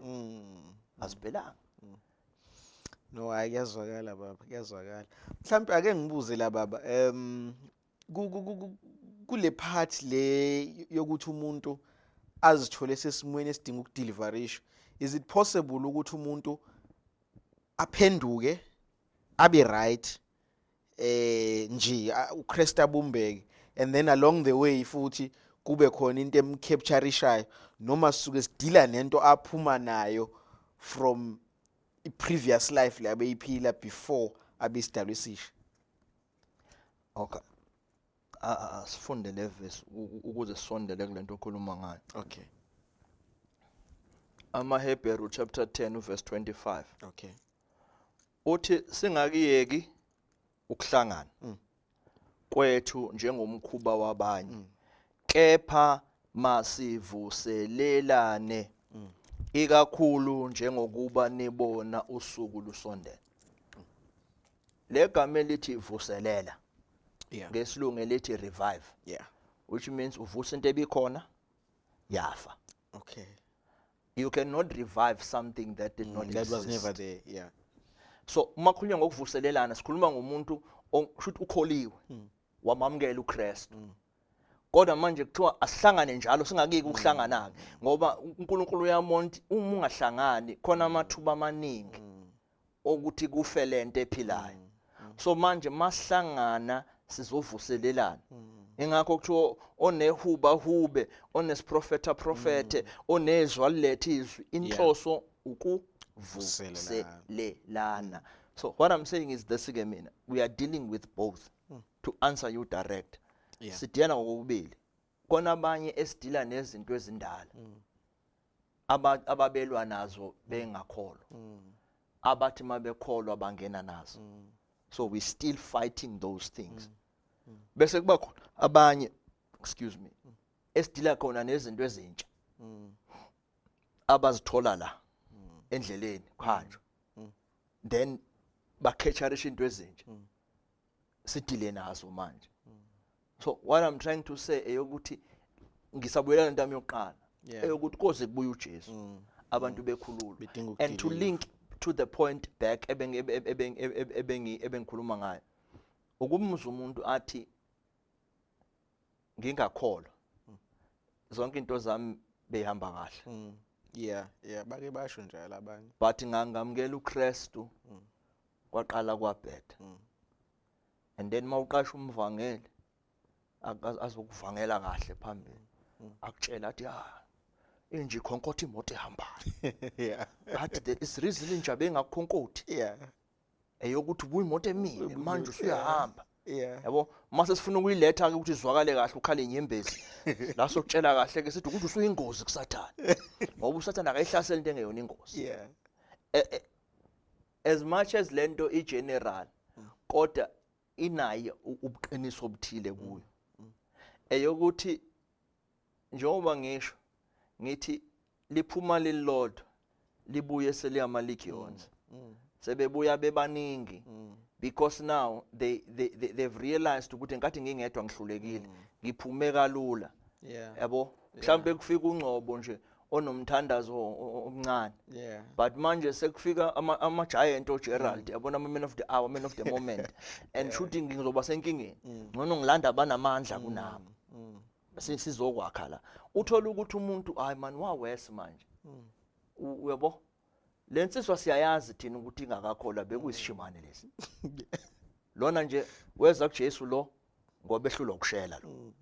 Aziphelanga. No, hayi, kuyazwakala baba, kuyazwakala. Mhlawumbe ake ngibuze la baba, kule part le yokuthi umuntu azithole sesimweni esidinga ukudeliverishwa, is it possible ukuthi umuntu aphenduke abe right nje, uChrist abumbeke, and then along the way futhi kube khona into emcaptureishayo, noma sisuke sidila nento aphuma nayo from i-previous life le abeyiphila before abe isidalwa esisha? Okay, asifunde le verse ukuze sisondele kulento okhuluma ngayo. Okay. AmaHebheru chapter 10 verse 25. Okay. Uthi singakiyeki ukuhlangana kwethu njengomkhuba wabanye, kepha masivuselelane, ikakhulu njengokuba nibona usuku lusondela. Legama elithi vuselela, ngesilungu elithi revive, which means uvusa into ebikhona yafa. You cannot revive something that did not That exist. was never there, yeah. So uma khulunywa ngokuvuselelana, sikhuluma ngomuntu kushuthi ukholiwe, wamamukela uKristu, kodwa manje kuthiwa asihlangane njalo, singakiki ukuhlangana ke, ngoba uNkulunkulu uyabona ukuthi uma ungahlangani khona amathuba amaningi okuthi kufe lento ephilayo. So manje masihlangana sizovuselelana. Ingakho kuthiwa onehuba hube, onesiprofetha profethe, onezwi alilethe izwi. Inhloso ukuvuselelana. So what I'm saying is this ke mina, we are dealing with both, to answer you direct. Sidila ngokubili. Kona abanye esidila nezinto ezindala ababelwa nazo bengakholwa, abathi mabekholwa bangena nazo. So we still fighting those things. Bese kuba khona abanye, excuse me, esidila khona nezinto ezintsha abazithola la endleleni kuhanjwa, then bacapturisha into ezintsha, sidile nazo manje. So what I'm trying to say eyokuthi ngisabuyela lento yami yokuqala, eyokuthi koze kubuye uJesu abantu bekhululwa. Bedinga And to ukudeliver. link to the point back ebengikhuluma ngayo, ukumuzwa umuntu athi ngingakholwa zonke into zami behamba kahle, Yeah, bake basho njalo abanye. But ngangamukela uKristu, kwaqala kwabheda. And then mawuqasha umvangeli azokuvangela kahle phambili, akutshela athi, ah, inje ikhonkotha imoto ehambayo. Athi there is reason inja bengakhonkothi, eyokuthi ubuya imoto emile, manje usuyahamba. Yabo, mase sifuna ukuyiletha ke ukuthi izwakale kahle, ukhale inyembezi la, sokutshela kahle ke sithi ukuthi usuyingozi kuSathane, ngoba uSathane akayihlaseli into engeyona ingozi. As much as lento i-general, kodwa inaye ubuqiniso obuthile kuyo, eyokuthi njengoba ngisho ngithi liphuma lilodwa libuye seliyama legions, sebebuya bebaningi, because now they've realized ukuthi nkathi ngingedwa ngihlulekile, ngiphume kalula. Yabo, mhlawumbe kufika uNgcobo nje onomthandazo omncane, but manje sekufika ama-giant oGerald, yabona, ama-man of the hour, man of the moment, and shooting, ngizoba senkingeni. Ngcono ngilanda abanamandla kunami, sizokwakha la. Uthola ukuthi umuntu, hayi man, wawes manje. Uyabo, le nsizwa siyayazi thina ukuthi ingakakholwa bekuyisishimane lesi. Lona nje weza kuJesu lo ngoba ehlulwa ukushela lo,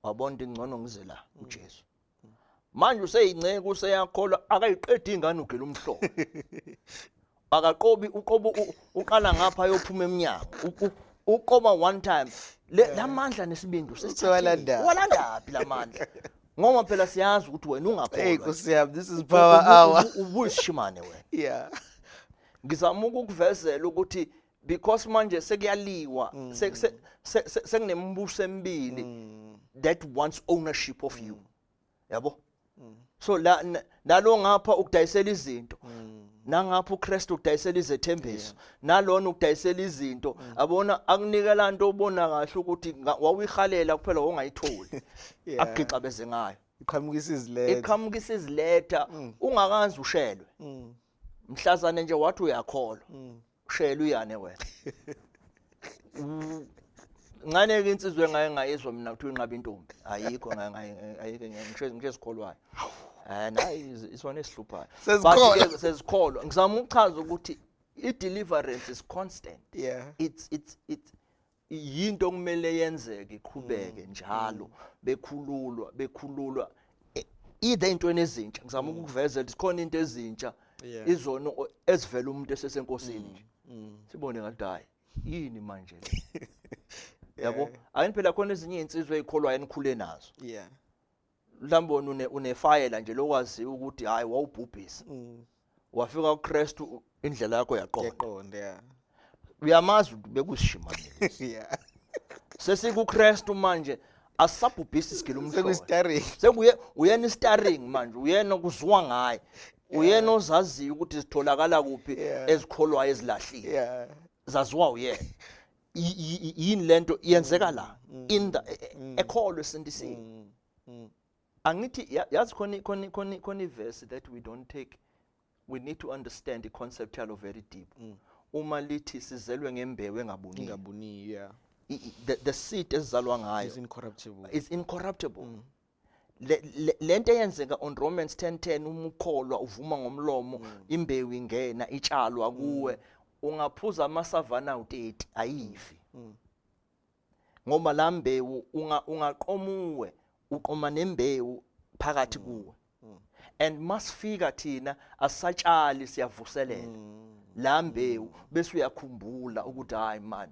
wabona ukuthi ngcono ngize la uJesu. Manje useyinceke, useyakholwa, akayiqedi ingane, ugela umhlobo, akaqobi, uqobo uqala ngapha ayophuma eminyango. Uqoba one time le lamandla nesibindi. Usewalanda. Walandaphi lamandla? Ngoba phela siyazi ukuthi wena Hey, ungakholwa Nkosi yami, this is power hour. Ubuyisishimane wena. Ngizama ukukuvezela ukuthi because manje sekuyaliwa, sekunembuso emibili that wants ownership of you, yabo. So la nalo ngapha ukudayisela izinto. Nangapha uKristu ukudayisela izethembiso, nalona ukudayisela izinto. Abona akunikela nto obona kahle ukuthi wawuyihalela kuphela wawungayitholi. Akugixa beze ngayo. Iqhamukisa iziletha. Iqhamukisa iziletha ungakazi ushelwe. Mhlazane nje wathi uyakholwa. Ushela uyane wena. Ngane ke insizwe engaye ngayizwa mina kuthiwa inqaba intombi. Ayikho ngaye ayikho ngisho esikholwayo. Nayi isona esihluphayo. Sezikholwa. Sezikholwa. Ngizama ukuchaza ukuthi i-deliverance is constant. It's yinto okumele yenzeke iqhubeke njalo, bekhululwa bekhululwa either intweni ezintsha. Ngizama ukukuvezela ukuthi khona into ezintsha izono ezivela umuntu esesenkosini nje. Sibone ngathi hayi yini manje le? Yabo, ayini phela khona ezinye izinsizwa ezikholwayo enikhule nazo. Mhlawumbe wena unefayela nje lokwaziwa ukuthi hayi wawubhubhisa. Wafika kuKristu indlela yakho yaqonda. Yaqonda, yeah. Uyamazi ukuthi bekusishimane lesi. SesikuKristu manje asisabhubhisi isigila umhlolo. Sekuyi-starring. Sekuye uyena i-starring manje, uyena okuzwa ngaye. Uyena ozaziyo ukuthi zitholakala kuphi ezikholwayo ezilahlile. Zaziwa uyena. Yini lento yenzeka la in the ekholwe esindisiwe. Angithi yazi khona iverse that we don't take, we need to understand the concept yalo very deep. Uma lithi sizelwe ngembewu engabuniyo. Engabuniyo, yeah. The seed esizalwa ngayo is incorruptible. Is incorruptible. Lento eyenzeka on Romans 10:10, uma ukholwa uvuma ngomlomo, imbewu ingena itshalwa kuwe, ungaphuza amasavana u30 ayifi. Ngoba la mbewu ungaqomuwe, uqoma nembewu phakathi kuwe. And masifika thina asatshali, siyavuselela la mbewu, bese uyakhumbula ukuthi hayi man,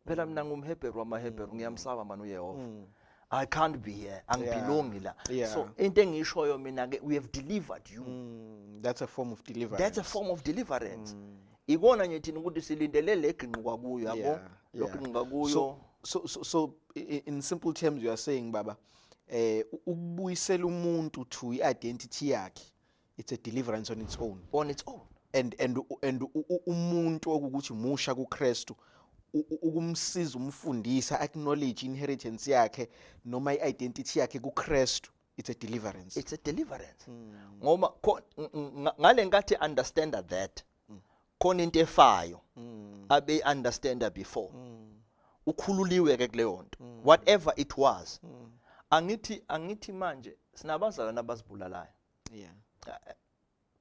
phela mina ngumHebheru wamaHebheru, ngiyamsaba man uYehova. I can't be here, angibelongi la. So into engishoyo mina ke, we have delivered you. That's a form of deliverance. That's a form of deliverance. Ikona nje thina ukuthi silindele le ginquka kuyo, yabo? Lokhu ginquka kuyo. So in simple terms you are saying, baba, ukubuyisela umuntu to i-identity yakhe, it's a deliverance on its own. On its own. And umuntu okukuthi musha kuKristu, ukumsiza umfundisa acknowledge inheritance yakhe noma i-identity yakhe kuKristu, it's a deliverance. It's a deliverance. Ngoba ngale nkathi understand that khona into efayo abe understand before. Ukhululiwe ke kuleyo nto. Whatever it was. Angithi manje sinabazalwane abazibulalayo.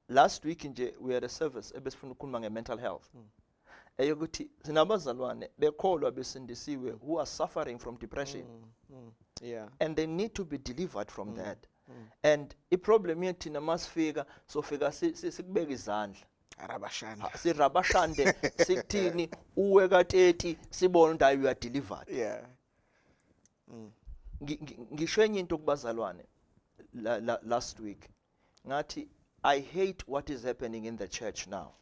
Last week nje we had a service ebesifuna ukukhuluma nge-mental health. Eyokuthi sinabazalwane bekholwa besindisiwe who are suffering from depression. And they need to be delivered from that. And i-problem yethu thina masifika sofika sikubeka izandla. Arabashande. Sirabashande sikuthini uwe ka-30 sibone ukuthi hayi you are delivered. Ngisho enye into kubazalwane last week. Ngathi I hate what is happening in the church now.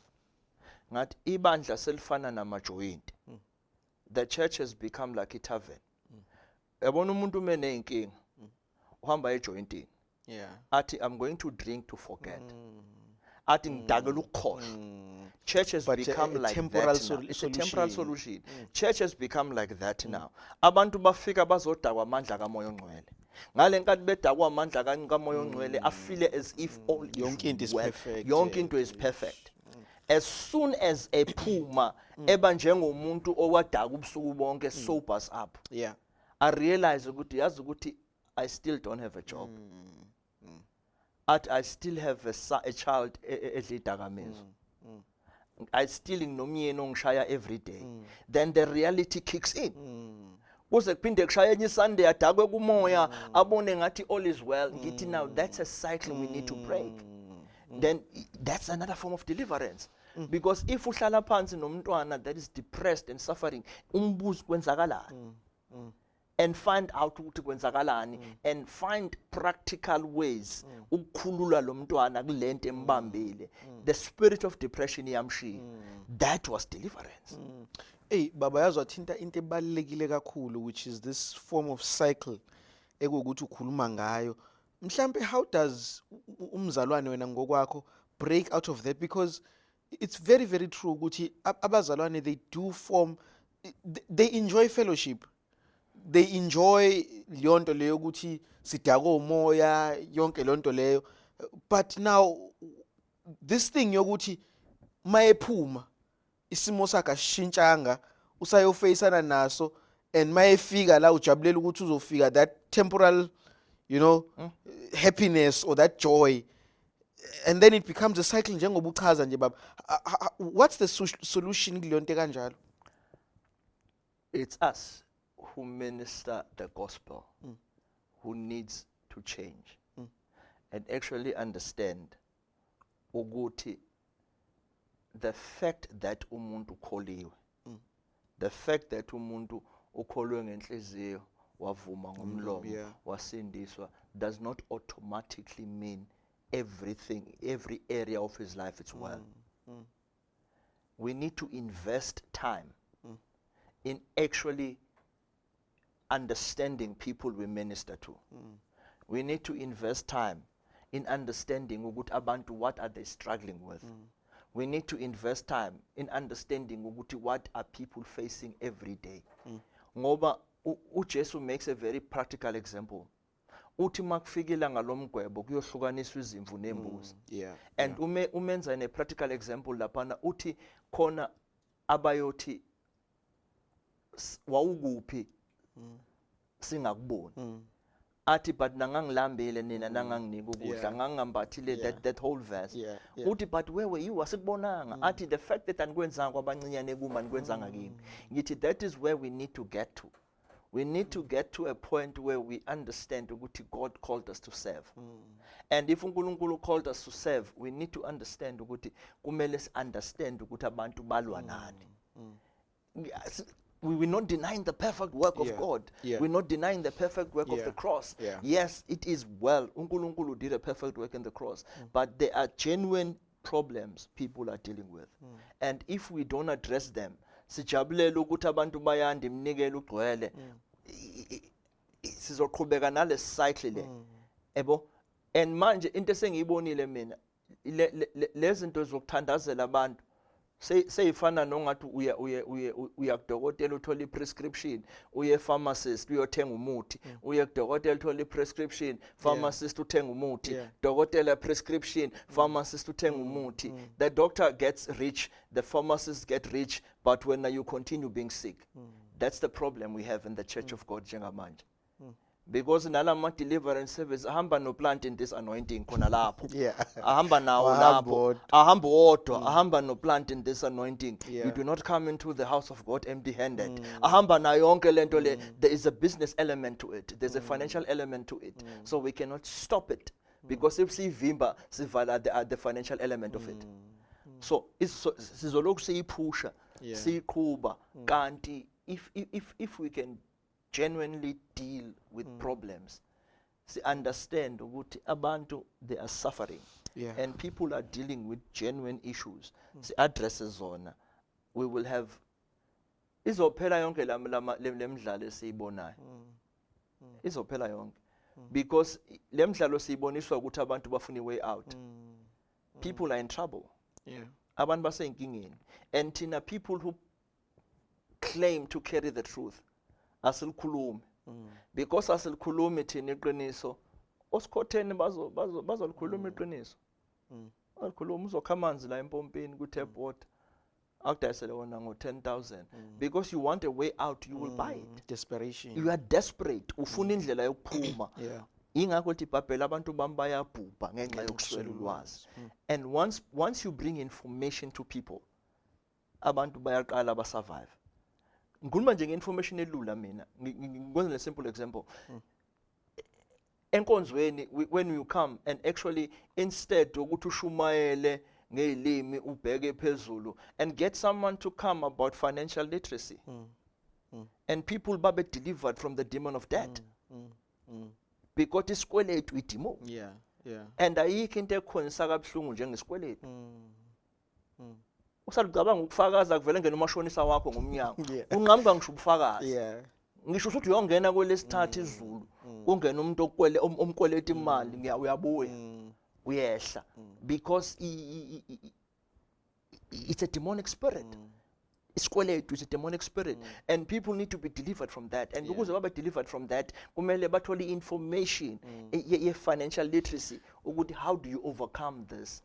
Ngathi ibandla selifana namajoyinti. The church has become like a tavern. Yabona umuntu uma eneyinkinga uhamba ejoyintini. Athi I'm going to drink to forget. Athi ngidakela ukukhohlwa. Church has But become a like temporal that now. It's a temporal solution. solution. Church has become like that now. Abantu bafika bazodakwa amandla kaMoya oNgcwele. Ngale nkathi bedakwa amandla kaMoya oNgcwele, I feel as if all is Yonke into is well. perfect, Yonke into is perfect. As soon as ephuma eba njengomuntu owadaka ubusuku bonke, sobers up. I realize ukuthi yazi ukuthi I still don't have a job. At I still have a child edla idakamizwa. I still nginomyeni ongishaya every day. Then the reality kicks in. Kuze kuphinde kushaye enye Sunday adakwe kumoya, abone ngathi all is well. Ngithi now that's a cycle we need to break. Then that's another form of deliverance. Because if uhlala phansi nomntwana that is depressed and suffering, umbuzo kwenzakalani? And find out ukuthi kwenzakalani and find practical ways ukukhulula lo mntwana kulento embambile. The spirit of depression iyamshiya. That was deliverance. Hey baba, yazi wathinta into ebalulekile kakhulu, which is this form of cycle ekuwukuthi ukhuluma ngayo. Mhlambe how does umzalwane wena ngokwakho break out of that? Because it's very, very true ukuthi abazalwane, they do form, they enjoy fellowship, they enjoy leyo nto leyo ukuthi sidakwe umoya, yonke leyo nto leyo. But now this thing yokuthi mayephuma isimo sakhe asishintshanga, usayofeyisana naso, and mayefika la ujabulela ukuthi uzofika that temporal happiness or that joy, and then it becomes a cycle, njengoba uchaza nje, baba. What's the solution kuleyo nto kanjalo? It's us who minister the gospel who needs to change and actually understand ukuthi the fact that umuntu ukholiwe, the fact that umuntu ukholwe ngenhliziyo, wavuma ngomlomo, wasindiswa, does not automatically mean everything, every area of his life is well. We need to invest time in actually understanding people we minister to. We need to invest time in understanding ukuthi abantu, what are they struggling with. We need to invest time in understanding ukuthi what are people facing every day, ngoba uJesu makes a very practical example. Uthi makufika ilanga lomgwebo, kuyohlukaniswa izimvu nembuzi. And umenza ne practical example laphana, uthi khona abayothi, "Wawukuphi singakuboni?" Athi, "But nangangilambile nina nanganginika ukudla, ngangingambathile." That whole verse. Uthi, "But where were you? Asikubonanga." Athi, "The fact that anikwenzanga kwabancinyane kuma, anikwenzanga kimi." Ngithi that is where we need to get to. We need to get to a point where we understand ukuthi God called us to serve, and if uNkulunkulu called us to serve, we need to understand ukuthi kumele si understand ukuthi abantu balwa nani. We're not denying the perfect work of God. We're not denying the perfect work of the cross. Yes, it is well. UNkulunkulu did a perfect work in the cross. But there are genuine problems people are dealing with. And if we don't address them, sijabulela ukuthi abantu bayanda, iminikelo ugcwele. Sizoqhubeka nale cycle le. Ebo? And manje into esengiyibonile mina, lezi zinto zokuthandazela abantu seyifana nongathi uya kudokotela, uthola i-prescription, uye pharmacist uyothenga umuthi, uye kudokotela, uthola i-prescription, pharmacist uthenga umuthi, dokotela prescription, pharmacist uthenga umuthi. The doctor gets rich, the pharmacist get rich, but when you continue being sick. That's the problem we have in the church of God njengamanje, because nalama deliverance service ahamba no planting this anointing khona lapho. Ahamba nawo Ahamba lapho. wodwa. Ahamba wodwa, ahamba no planting this anointing. You do not come into the house of God empty handed. Ahamba nayo yonke lento le. There is a business element to it, there's a financial element to it, so we cannot stop it, because if sivimba, sivala the financial element of it. So sizolokhu siyiphusha, siyiqhuba, kanti if we can genuinely deal with problems, si understand ukuthi abantu, they are suffering and people are dealing with genuine issues, si address zona, we will have, izophela yonke le midlalo esiyibonayo, izophela yonke, because le midlalo siyiboniswa ukuthi abantu bafuna i-way out. People are in trouble. Abantu baseyinkingeni, and thina people who claim to carry the truth asilikhulumi, because asilikhulumi thina iqiniso, osikhotheni bazolikhuluma iqiniso. Alikhuluma, uzokha amanzi la empompini ku-tap water, akudayisele wona ngo-10 000, because you want a way out, you will buy it. Desperation. You are desperate, ufuna indlela yokuphuma. Ingakho lithi iBhayibheli, abantu bami bayabhubha ngenxa yokuswela ulwazi. And once you bring information to people, abantu bayaqala basurvive. Ngikhuluma nje nge-information elula mina. Ngikwenza le simple example. Enkonzweni, when you come and actually, instead yokuthi ushumayele ngezilimi, ubheke phezulu and get someone to come about financial literacy, and people babe delivered from the demon of debt, because isikweletu idemon. And ayikho into ekhonisa kabuhlungu njengesikweletu. Usalucabanga ukufakaza, kuvele ngena umashonisa wakho ngomnyango. Unqamuka ngisho ubufakazi. Ngisho usuthi uyongena kwelesithathu izulu, kungena umuntu okwele omkweleta imali, ngiya uyabuya. Uyehla because it's a demonic spirit. Isikweletu is a demonic spirit and people need to be delivered from that, and ukuze babe delivered from that, kumele bathole i-information ye-financial literacy ukuthi how do you overcome this.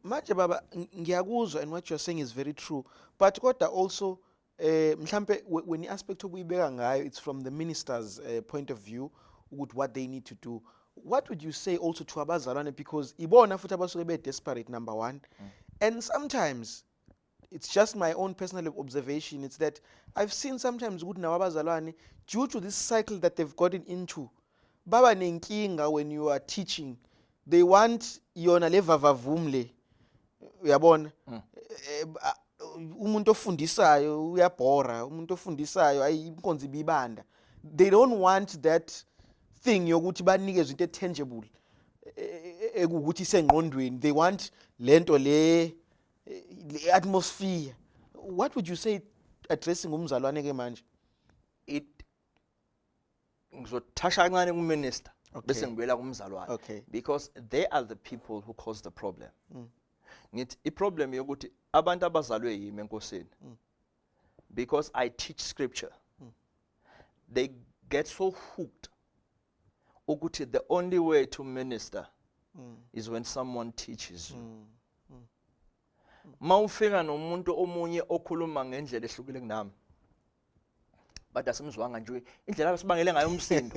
Manje baba, ngiyakuzwa and what you're saying is very true, but kodwa also mhlambe when i-aspect obuyibeka ngayo, it's from the minister's point of view ukuthi what they need to do. What would you say also to abazalwane? Because ibona futhi abasuke be-desperate, number one, and sometimes it's just my own personal observation, it's that I've seen sometimes ukuthi nawo abazalwane, due to this cycle that they've gotten into, baba nenkinga when you are teaching. They want yona le vavavum le, uyabona? Umuntu ofundisayo uyabhora, umuntu ofundisayo, ayi, inkonzo ibibanda. They don't want that thing yokuthi banikezwe into e-tangible, ekuwukuthi isengqondweni. They want lento le atmosphere. What would you say addressing umzalwane ke manje? It ngizotoucha kancane kuminister bese ngibuyela kumzalwane because they are the people who cause the problem. Ngithi iproblem yokuthi abantu abazalwe yimi enkosini, because I teach scripture, they get so hooked ukuthi the only way to minister is when someone teaches you. Mawufika nomuntu omunye okhuluma ngendlela ehlukile kunami, but asimzwanga nje indlela abasibangele ngayo umsindo,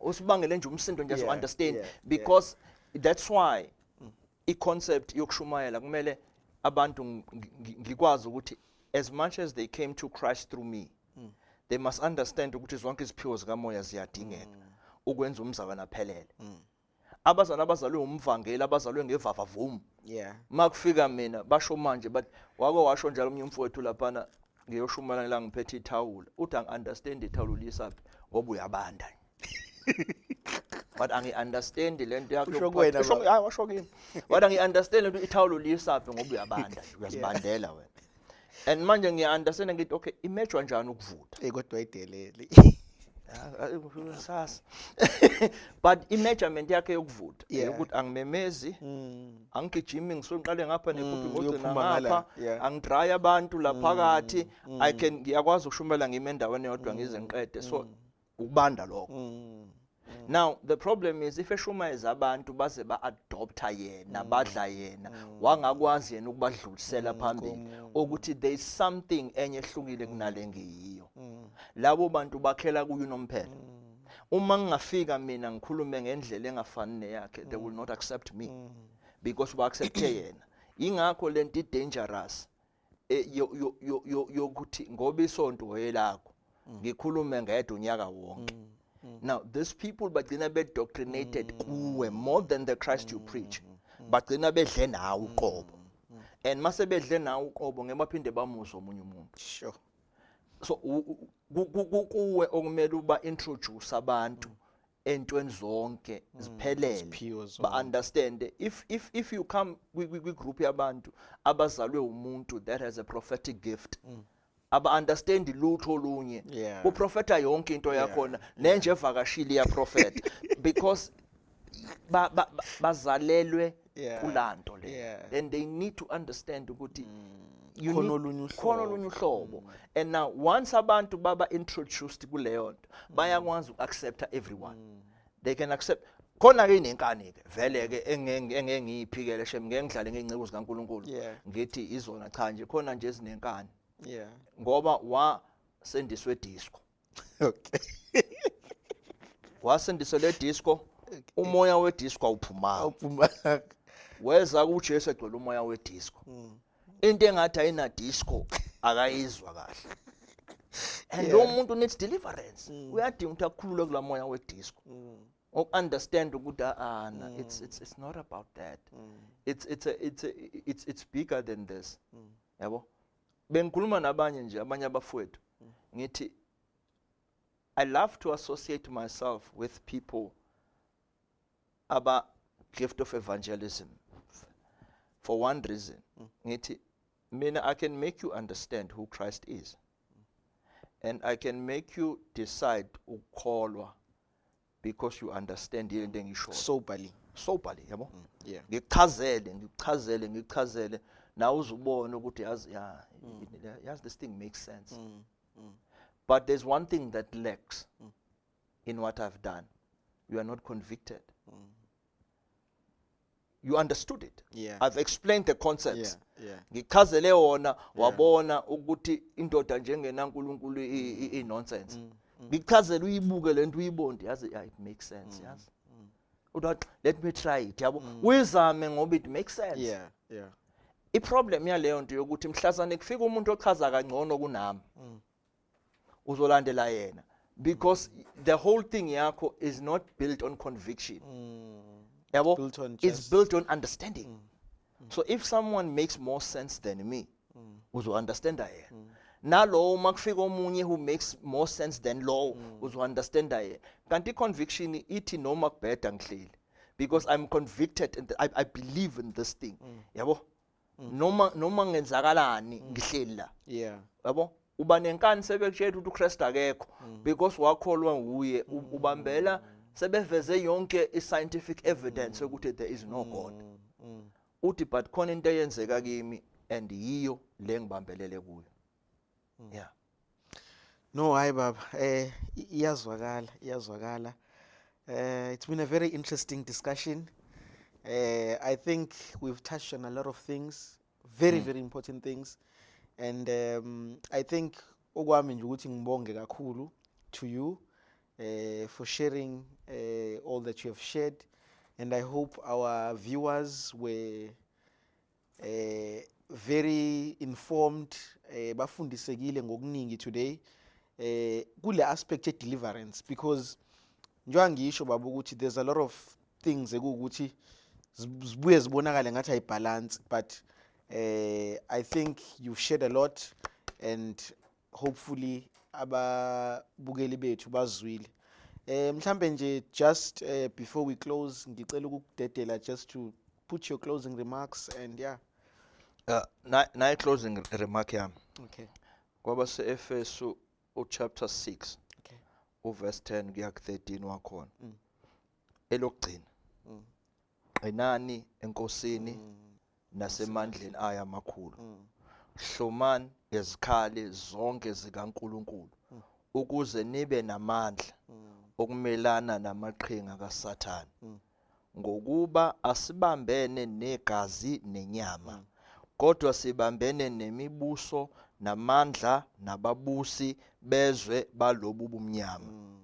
usibangele nje umsindo nje, understand? Because that's why i-concept yokushumayela kumele abantu ngikwazi ukuthi as much as they came to Christ through me, they must understand ukuthi zonke iziphiwo zikamoya ziyadingeka ukwenza umzalwane aphelele. Abazalwane abazalwe umvangeli, abazalwe ngevavavum, makufika mina basho manje, but wake washo njalo omunye umfowethu laphana, ngiyoshumayela la ngiphethe ithawula, uthi angi-understand ithawula uliyisaphi ngoba uyabanda, but angi-understand le nto yakho. Usho yokuphatha- kuwena, baba. Hayi, washo kimi, but angi-understand le nto, ithawula uliyisaphi ngoba uyabanda, uyazibandela wena. And manje ngiya-understand, ngithi okay, imejwa njani ukuvutha? Eh, kodwa ayidelele. Sasa, but i-measurement yakhe yokuvutha ukuthi angimemezi, angigijimi, ngisuke ngiqale ngapha nephuphi, ngogcina uyophuma ngala, ngapha, angidrayi abantu laphakathi. I can, ngiyakwazi ukushumayela ngime endaweni eyodwa ngize ngiqede. So ukubanda lokho. Now the problem is if eshumayeza abantu baze ba-adopta yena, badla yena, wangakwazi yena ukubadlulisela phambili ukuthi there is something enye ehlukile kunale ngiyiyo, labo bantu bakhela kuyo unomphela. Uma ngingafika mina ngikhulume ngendlela engafani neyakhe, they will not accept me because ba-accepte yena. Ingakho lento i-dangerous yokuthi ngoba isonto elakho, ngikhulume ngedwa unyaka wonke. Now these people bagcina be-doctrinated kuwe more than the Christ you preach. Bagcina bedle nawe uqobo, and mase bedle nawe uqobo, ngeke baphinde bamuzwe omunye umuntu. So kuwe okumele uba introduce abantu entweni zonke ziphelele, Ziphiwo zonke. Ba understand. If you come kwi group yabantu abazalwe umuntu that has a prophetic gift, aba understand lutho olunye, uprofeta yonke into yakhona, nenje evakashile iyaprofeta because bazalelwe kulanto le. Then they need to understand ukuthi you Khona olunye khona uhlobo. Olunye uhlobo. And now once abantu baba introduced kuleyo nto, bayakwazi uku-accepta everyone. They can accept khona ke inenkani ke vele ke engeke ngiyiphikele shem, ngeke ngidlale ngey'nceku zikaNkulunkulu ngithi izona, cha nje, khona nje ezinenkani ngoba wasendiswe disco. Wasendiswe le disco, umoya wedisco awuphumanga. Awuphumanga. Weza kuJesu egcwele umoya wedisco, into engathi ayina disco akayizwa kahle, and lo muntu needs deliverance. Uyadinga ukuthi akhululwe kula moya wedisco, uku-understand ukuthi ana it's not about that, it's bigger than this, yabo. Bengikhuluma nabanye nje, abanye abafowethu, ngithi I love to associate myself with people aba gift of evangelism for one reason. Ngithi mina I can make you understand who Christ is and I can make you decide ukukholwa because you understand into engishoyo. Soberly. Soberly, yabo. Yeah. Ngikuchazele, ngikuchazele, ngikuchazele, nawe uzubona ukuthi yazi, ya, yazi, this thing makes sense. But there's one thing that lacks in what I've done. You are not convicted. You understood it. I've explained the concepts. Ngichazele wona, wabona ukuthi indoda njengenaNkulunkulu i nonsense. Ngichazele, uyibuke lento, uyibonde, yazi, yeah, it makes sense, yazi. Uthi, "Let me try it," yabo, uyizame ngoba it makes sense. Iproblem yaleyo nto yokuthi mhlazane kufika umuntu ochaza kangcono kunami, uzolandela yena because the whole thing yakho is not built on conviction, yabo. Built on It's built on understanding. So if someone makes more sense than me, uzo-understanda yena. Nalowo uma kufika omunye who makes more sense than lowo, uzo-understanda yena. Kanti i-conviction ithi noma kubheda ngihleli because I'm convicted and I believe in this thing, yabo. Noma ngenzakalani, ngihleli la, yabo. Uba nenkani sebekutshela ukuthi uKristu akekho because wakholwa nguye, ubambela sebeveze yonke i-scientific evidence yokuthi there is no God. Uthi, "But khona into eyenzeka kimi and yiyo le ngibambelele kuyo." Yeah. No, hayi baba, iyazwakala, iyazwakala. It's been a very interesting discussion. I think we've touched on a lot of things, very very important things. And I think okwami nje ukuthi ngibonge kakhulu to you for sharing all that you have shared, and I hope our viewers were very informed, bafundisekile ngokuningi today kule aspect ye deliverance, because njengoba ngisho baba ukuthi there's a lot of things ekuwukuthi zibuye zibonakale ngathi ayibalance, but I think you've shared a lot and hopefully ababukeli bethu bazwile. Mhlambe nje just before we close, ngicela ukukudedela just to put your closing remarks and yeah. Na closing remark yami kwabase Efesu uchapter 6 uverse 10 kuya ku13 wakhona, elokugcina: "Qinani eNkosini nasemandleni ayo amakhulu. Hlomani ngezikhali zonke zikaNkulunkulu ukuze nibe namandla okumelana namaqhinga kaSathane, ngokuba asibambene negazi nenyama, kodwa sibambene nemibuso namandla nababusi bezwe balobu bumnyama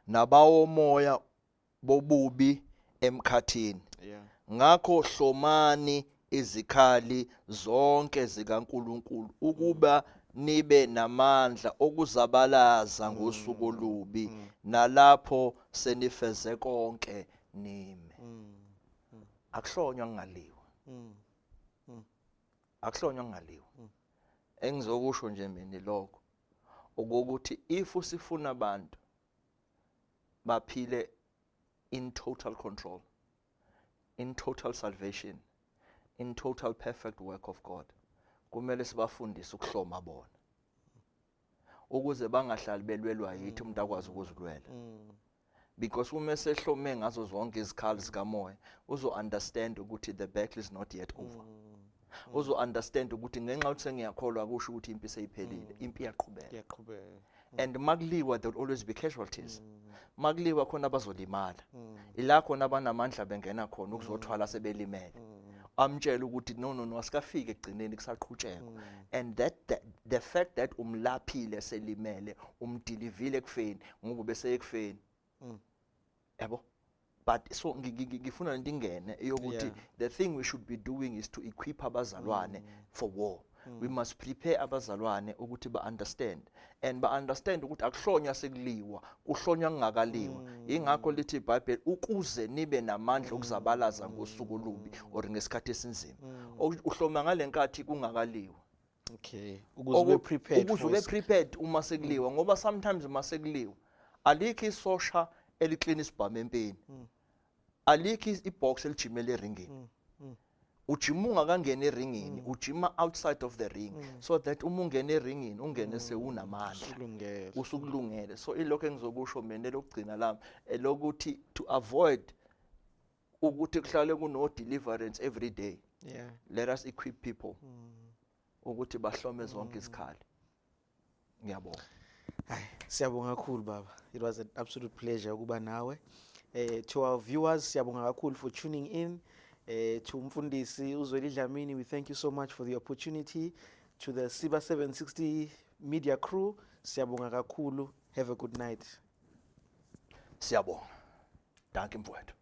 nabawomoya bobubi emkhathini. Ngakho hlomani izikhali zonke zikaNkulunkulu ukuba nibe namandla okuzabalaza ngosuku olubi, nalapho senifeze konke nime." Akuhlonywa kungaliwa. Akuhlonywa kungaliwa. Engizokusho nje mina lokho ukuthi if usifuna abantu baphile in total control, in total salvation, in total perfect work of God, kumele sibafundise ukuhloma bona ukuze bangahlali belwelwa yithi, umuntu akwazi ukuzilwela, because uma esehlome ngazo zonke izikhali zikamoya, uzo understand ukuthi the battle is not yet over. Uzo understand ukuthi ngenxa yokuthi sengiyakholwa kusho ukuthi impi seyiphelile, impi iyaqhubeka. Iyaqhubeka. And makuliwa, there will always be casualties. Makuliwa khona abazolimala, ila khona abanamandla bengena khona ukuzothwala sebelimele, amtshela ukuthi no, no, no, asikafiki ekugcineni, kusaqhutshekwa. And that the fact that umlaphile selimele, umdilivile ekufeni, ngoba bese ekufeni, yabo. But so ngifuna lento ingene eyokuthi the thing we should be doing is to equip abazalwane for war. We must prepare abazalwane ukuthi ba-understand and ba-understand ukuthi akuhlonywa sekuliwa, kuhlonywa kungakaliwa. Ingakho lithi iBhayibheli, "Ukuze nibe namandla okuzabalaza ngosuku olubi," or ngesikhathi esinzima. Uhloma ngale nkathi kungakaliwa. Okay, ukuze ube prepared ukuze for ube prepared uma sekuliwa, ngoba sometimes uma sekuliwa alikho isosha eliklina isibhamu empini, alikho ibox elijimela eringini. Ujima ungakangeni eringini, ujima outside of the ring, so that uma ungena eringini ungene sewunamandla. Usulungele. Usukulungele. So ilokho engizokusho mina elokugcina lami elokuthi to avoid Ukuthi kuhlale kuno deliverance every day. Let us equip people ukuthi bahlome zonke izikhali. Ngiyabonga. Hayi, siyabonga kakhulu, baba. It was an absolute pleasure ukuba nawe. To our viewers, siyabonga kakhulu for tuning in. To Mfundisi uZweli Dlamini, we thank you so much for the opportunity. To the Siba 760 media crew, siyabonga kakhulu. Have a good night. Siyabonga, dankie mfowethu.